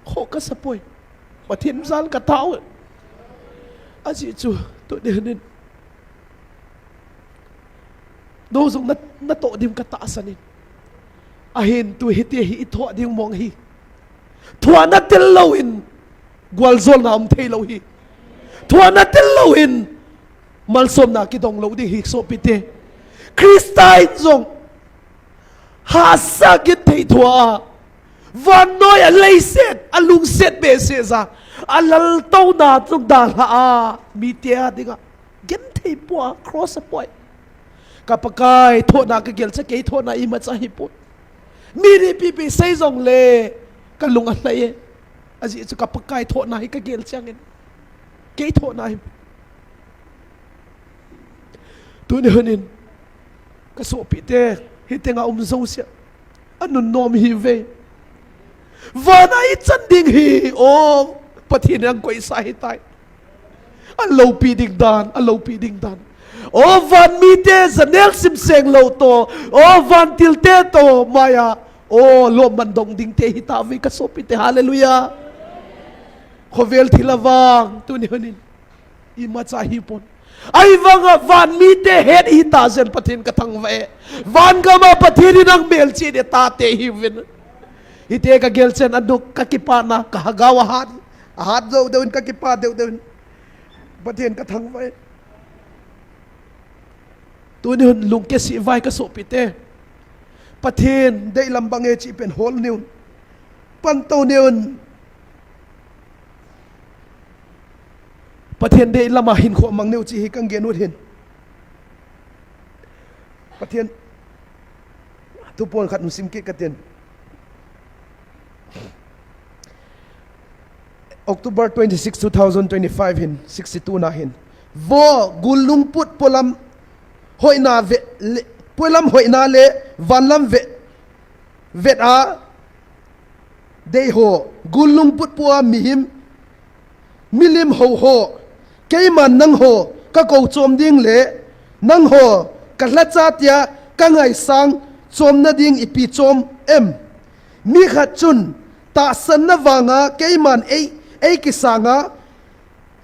Kho ka sa poi. Pathen zal ka tau. A zi chu. Tu de hin. No zong na, na toh dim ka tahsan in. A hin tu hi te hi i thoh ding mong hi. Thua na tel lo in. Gualzol na um thei lo hi. Thua na tel lo in. Malsomna kidong lou ding hi sopite. Christa in jong hahsa genthei thoa, vannoi a leiset, a lungset behseh a, a laltouna jong dalha a, mite a dinga genthei pua, cross a poi. Ka Pakai thohna ka gelcha, kei thohna imacha hipon. Mi ripipi sei jongle ka lung alhai e. Ajeh chu ka Pakai thohna hi ka gelcha ngen. Kei thohna hi. Tuni hunin ka sopite, hitenga um jousea, anunnom hiuve. Vana ichan ding hi, o, Pathen in akoisa ahitai. Aloupi ding dan, aloupi ding dan. O van mite, janel simseng lou toh, o vantil te toh, maiya, o lomman dong dingte hitauve ka sopite, hallelujah. Khovel thil a vang, tuni hunin imacha hipon. Ahivanga van mite het hita jeh in Pathen ka thangvah e. Van gama Pathen in amelchih e, tate hiuvin. Hite ka gelchen, anuk, ka kipana, ka lhagao ahat, ahat jou deuin, ka kipa deuh deuin Pathen ka thangvah e. Tuni hun lungkesih vai ka sopite. Pathen deilam bang e chih pen hol niun, panto niun. Pathen deilam a hinkho mang niu chih hi kan gen ut hin. Pathen thupon khat hung sim kit katin. October twenty-six, two thousand twenty-five hin, sixty-two na hin. Vo, gul lungput polam hoina ve le, polam hoina le vanlam ve, vet a dei ho, gul lungput pua mihem, milim ho ho, keiman nangho ka kou chom ding le, nangho ka lhacha tia ka ngaisang chomna ding ipi chom em? Mi khat chun, tahsanna vanga keiman ei, ei kisanga,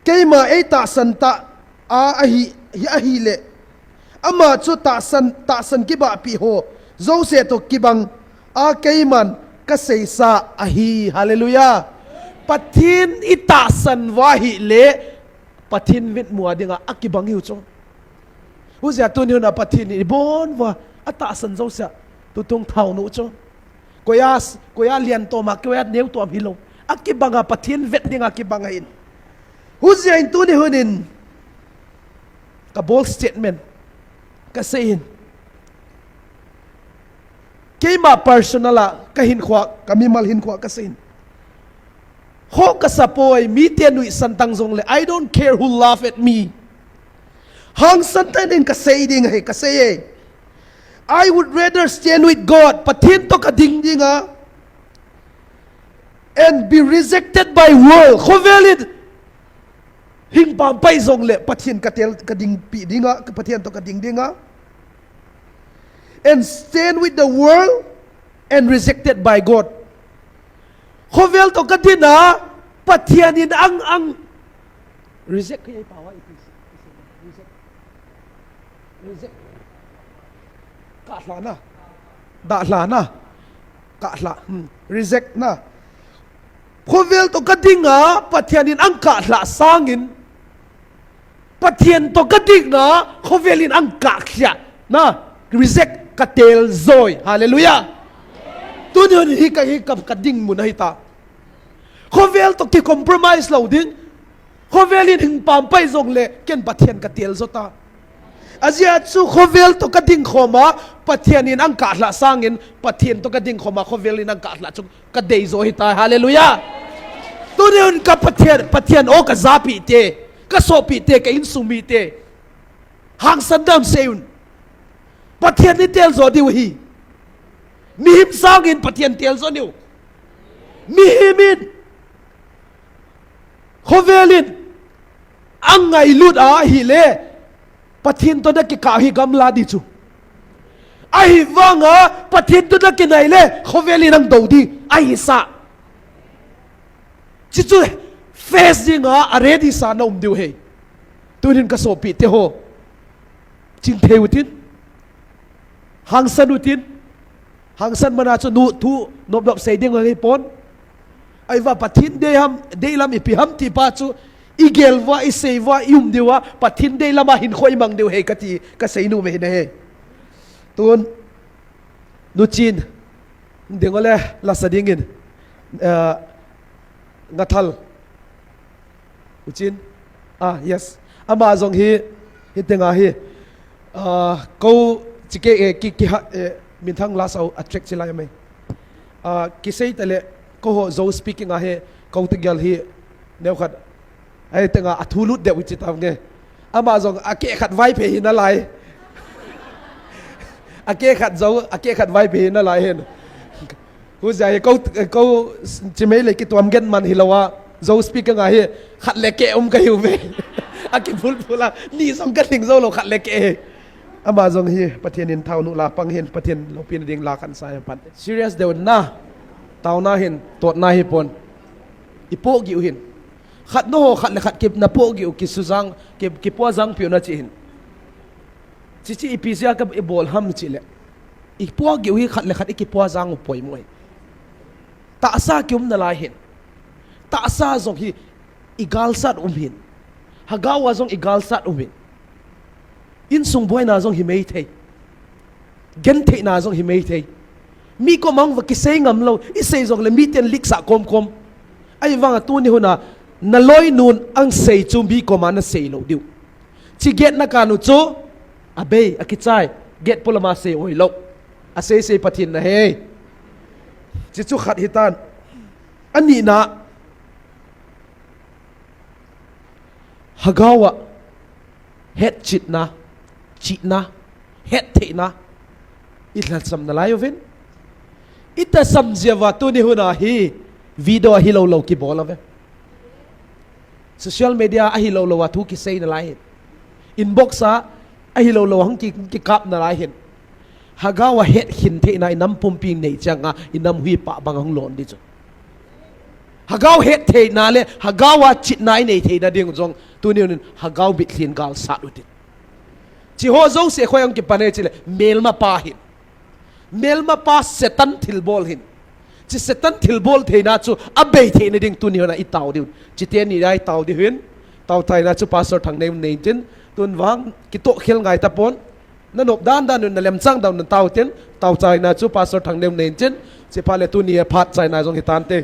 keima ei tahsan ta a ahi, hi ahile, ama chu tahsan, tahsan kibahpi ho jouse toh kibang a keiman ka seisa ahi. Hallelujah. Pathen i tahsan uva ahile, Pathen vetmo a dinga akibang hiu chu. Hujeh a tuni hun a Pathen in ibon uva atahsan jouse a tutung thao nu chu. Koi a, koi a lian tom a, koi a neo tom hilou, akibang a, Pathen vet dinga kibang ahin. Hujeh in tuni hunin ka bold statement ka sei in. Keima personal a ka hinkho a, ka mimal hinkho a ka sei in. Khoh ka sa poi, mite nuisan tang jongle, I don't care who laugh at me. Hangsan tah in ka sei ding ahi, ka sei e. I would rather stand with God, Pathen toh ka ding dinga, and be rejected by world. Khovel in hing pampai jongle, Pathen ka tel, ka dingpi dinga, Pathen toh ka ding dinga. And stand with the world and rejected by God. Khovel toh ka din a, Pathen in ang, ang reject kei pau a ipi, reject. Reject. Kahlahna. Dahlahna. Kahlah. Hmm. Reject na. Khovel toh ka ding a, Pathen in ang kahlah sangin, Pathen toh ka ding a, khovel in ang kahlahna, reject, ka tel joi. Hallelujah. Tuni hun hi ka, hi ka, ka ding mun ahi ta. Khovel toh ki compromise lou ding. Khovel in hing pampai jongle, ken Pathen ka tel jo ta. Ajeh chu khovel toh ka ding khom a, Pathen in ang kahlah sangin, Pathen toh ka ding khom a, khovel in ang kahlah chu ka dei jo ahi ta. Hallelujah. Tuni hun ka Pathen, Pathen o ka japi te, ka sopi te, ka insung mite, hangsan dan sei un. Pathen in tel jo diu ahi. Mihem sangin Pathen tel jo diu. Mihem in, khovel in ang ngailut ahile, Pathen toh na kikah hi gamla di chu. Ahivanga Pathen toh na kinai le, khovel in ang dou di ahi sa. Chuchu face dinga a ready sa na um diu ahi. Tunin ka sopi te ho, chingthei utin, hangsan utin. Hangsan mana chu nu thu nop nop sei ding ahi pon. Ahivang Pathen dei ham, deilam ipi ham ti pa chu I gel uva, i sei uva, i um diu a, Pathen dei lama hinkho i mang diu ahi kati, kasei nom ahi nahe. Tun, Nu Chin, ding ole, lasa dingin, eh, Ngathal. U Chin. Ah, yes. Ama jong hi, hi tenga hi. Ah, ko chike, eh, ki, ki ha, eh, minthang lasa u a track chilai mai. Ah, kisei tale, ko ho Zo speaking a hi, ko tegel hi, neo khat. Ai tenga a thu lut deu chi tam nge. Ama jong a ke khat Vaiphei hi nalai. A ke khat Zo, a ke khat Vaiphei hi nalai hin. Hu ja hi ko, ko chimei le kituam gen man hi lo a. Zo speaker nga hi khat le ke um ka hiu ve. A kiphul phul a. Ni jong ka ding zo lo khat le ke hi. Ama jong hi Pathen in thao nu la pang hin Pathen lopi na ding la kan sa hi pan. Serious deu na. Tao na hin, tot na hi pon. I po gi u hin. Khat na ho, khat le khat kip na po gi u ki su jang, ki, ki po jang piu na chi hin. Chi chi ipi jia ka i bol ham chi le. I po gi u hi khat le khat i ki po jang u poi moi. Tahsa ki um na lai hin. Tahsa jong hi i galsat um hin. Hagao a jong i galsat um hin. Insung boina jong hi mei thei. Gen theina jong hi mei thei. Mi ko mang va kisei ngam lo, i sei jong le mi ten lik sa kom kom. Ai vang a tu ni huna, na loi nun ang sei chu mi ko ma na sei lo diu. Chi get na ka nu chu, a bei, a kichai, get pula ma sei oi lo. A sei sei Pathen na hei. Chi chu khat hi tan. Ani na, Hagao a, het chitna, chitna, het theina, i lhasam na lai uvin. I ta sam jia va tu ni huna hi, video a hi lo lo ki bol a ve. Social media a hi lo lo a thu ki sei na lai hin. Inbox a, a hi lo lo a hung ki, ki kap na lai hin. Hagao a het khin theina i nam pumpi nei chang a, i nam hui pa bang hung lon di chu. Hagao het theina le, hagao a chitna i nei theina ding jong, tu ni unin hagao bit khin gal sat u tin. Chi ho zo se khoi ang ki pane chi le, melma pa hin. Melma pa Satan thil bol hin. Chi Satan thil bol theina chu, a bei theina ding tu ni huna i tao diu. Chi te ni dai tao di hin. Tao theina chu Pastor Thang nei nei tin. Tun vang, ki to khel ngai ta pon. Na nop dan dan un na lem chang dan un tao tin, tao chaina chu Pastor Thang Neu nei tin, chi pha le tu ni phat chaina jong hi tan te.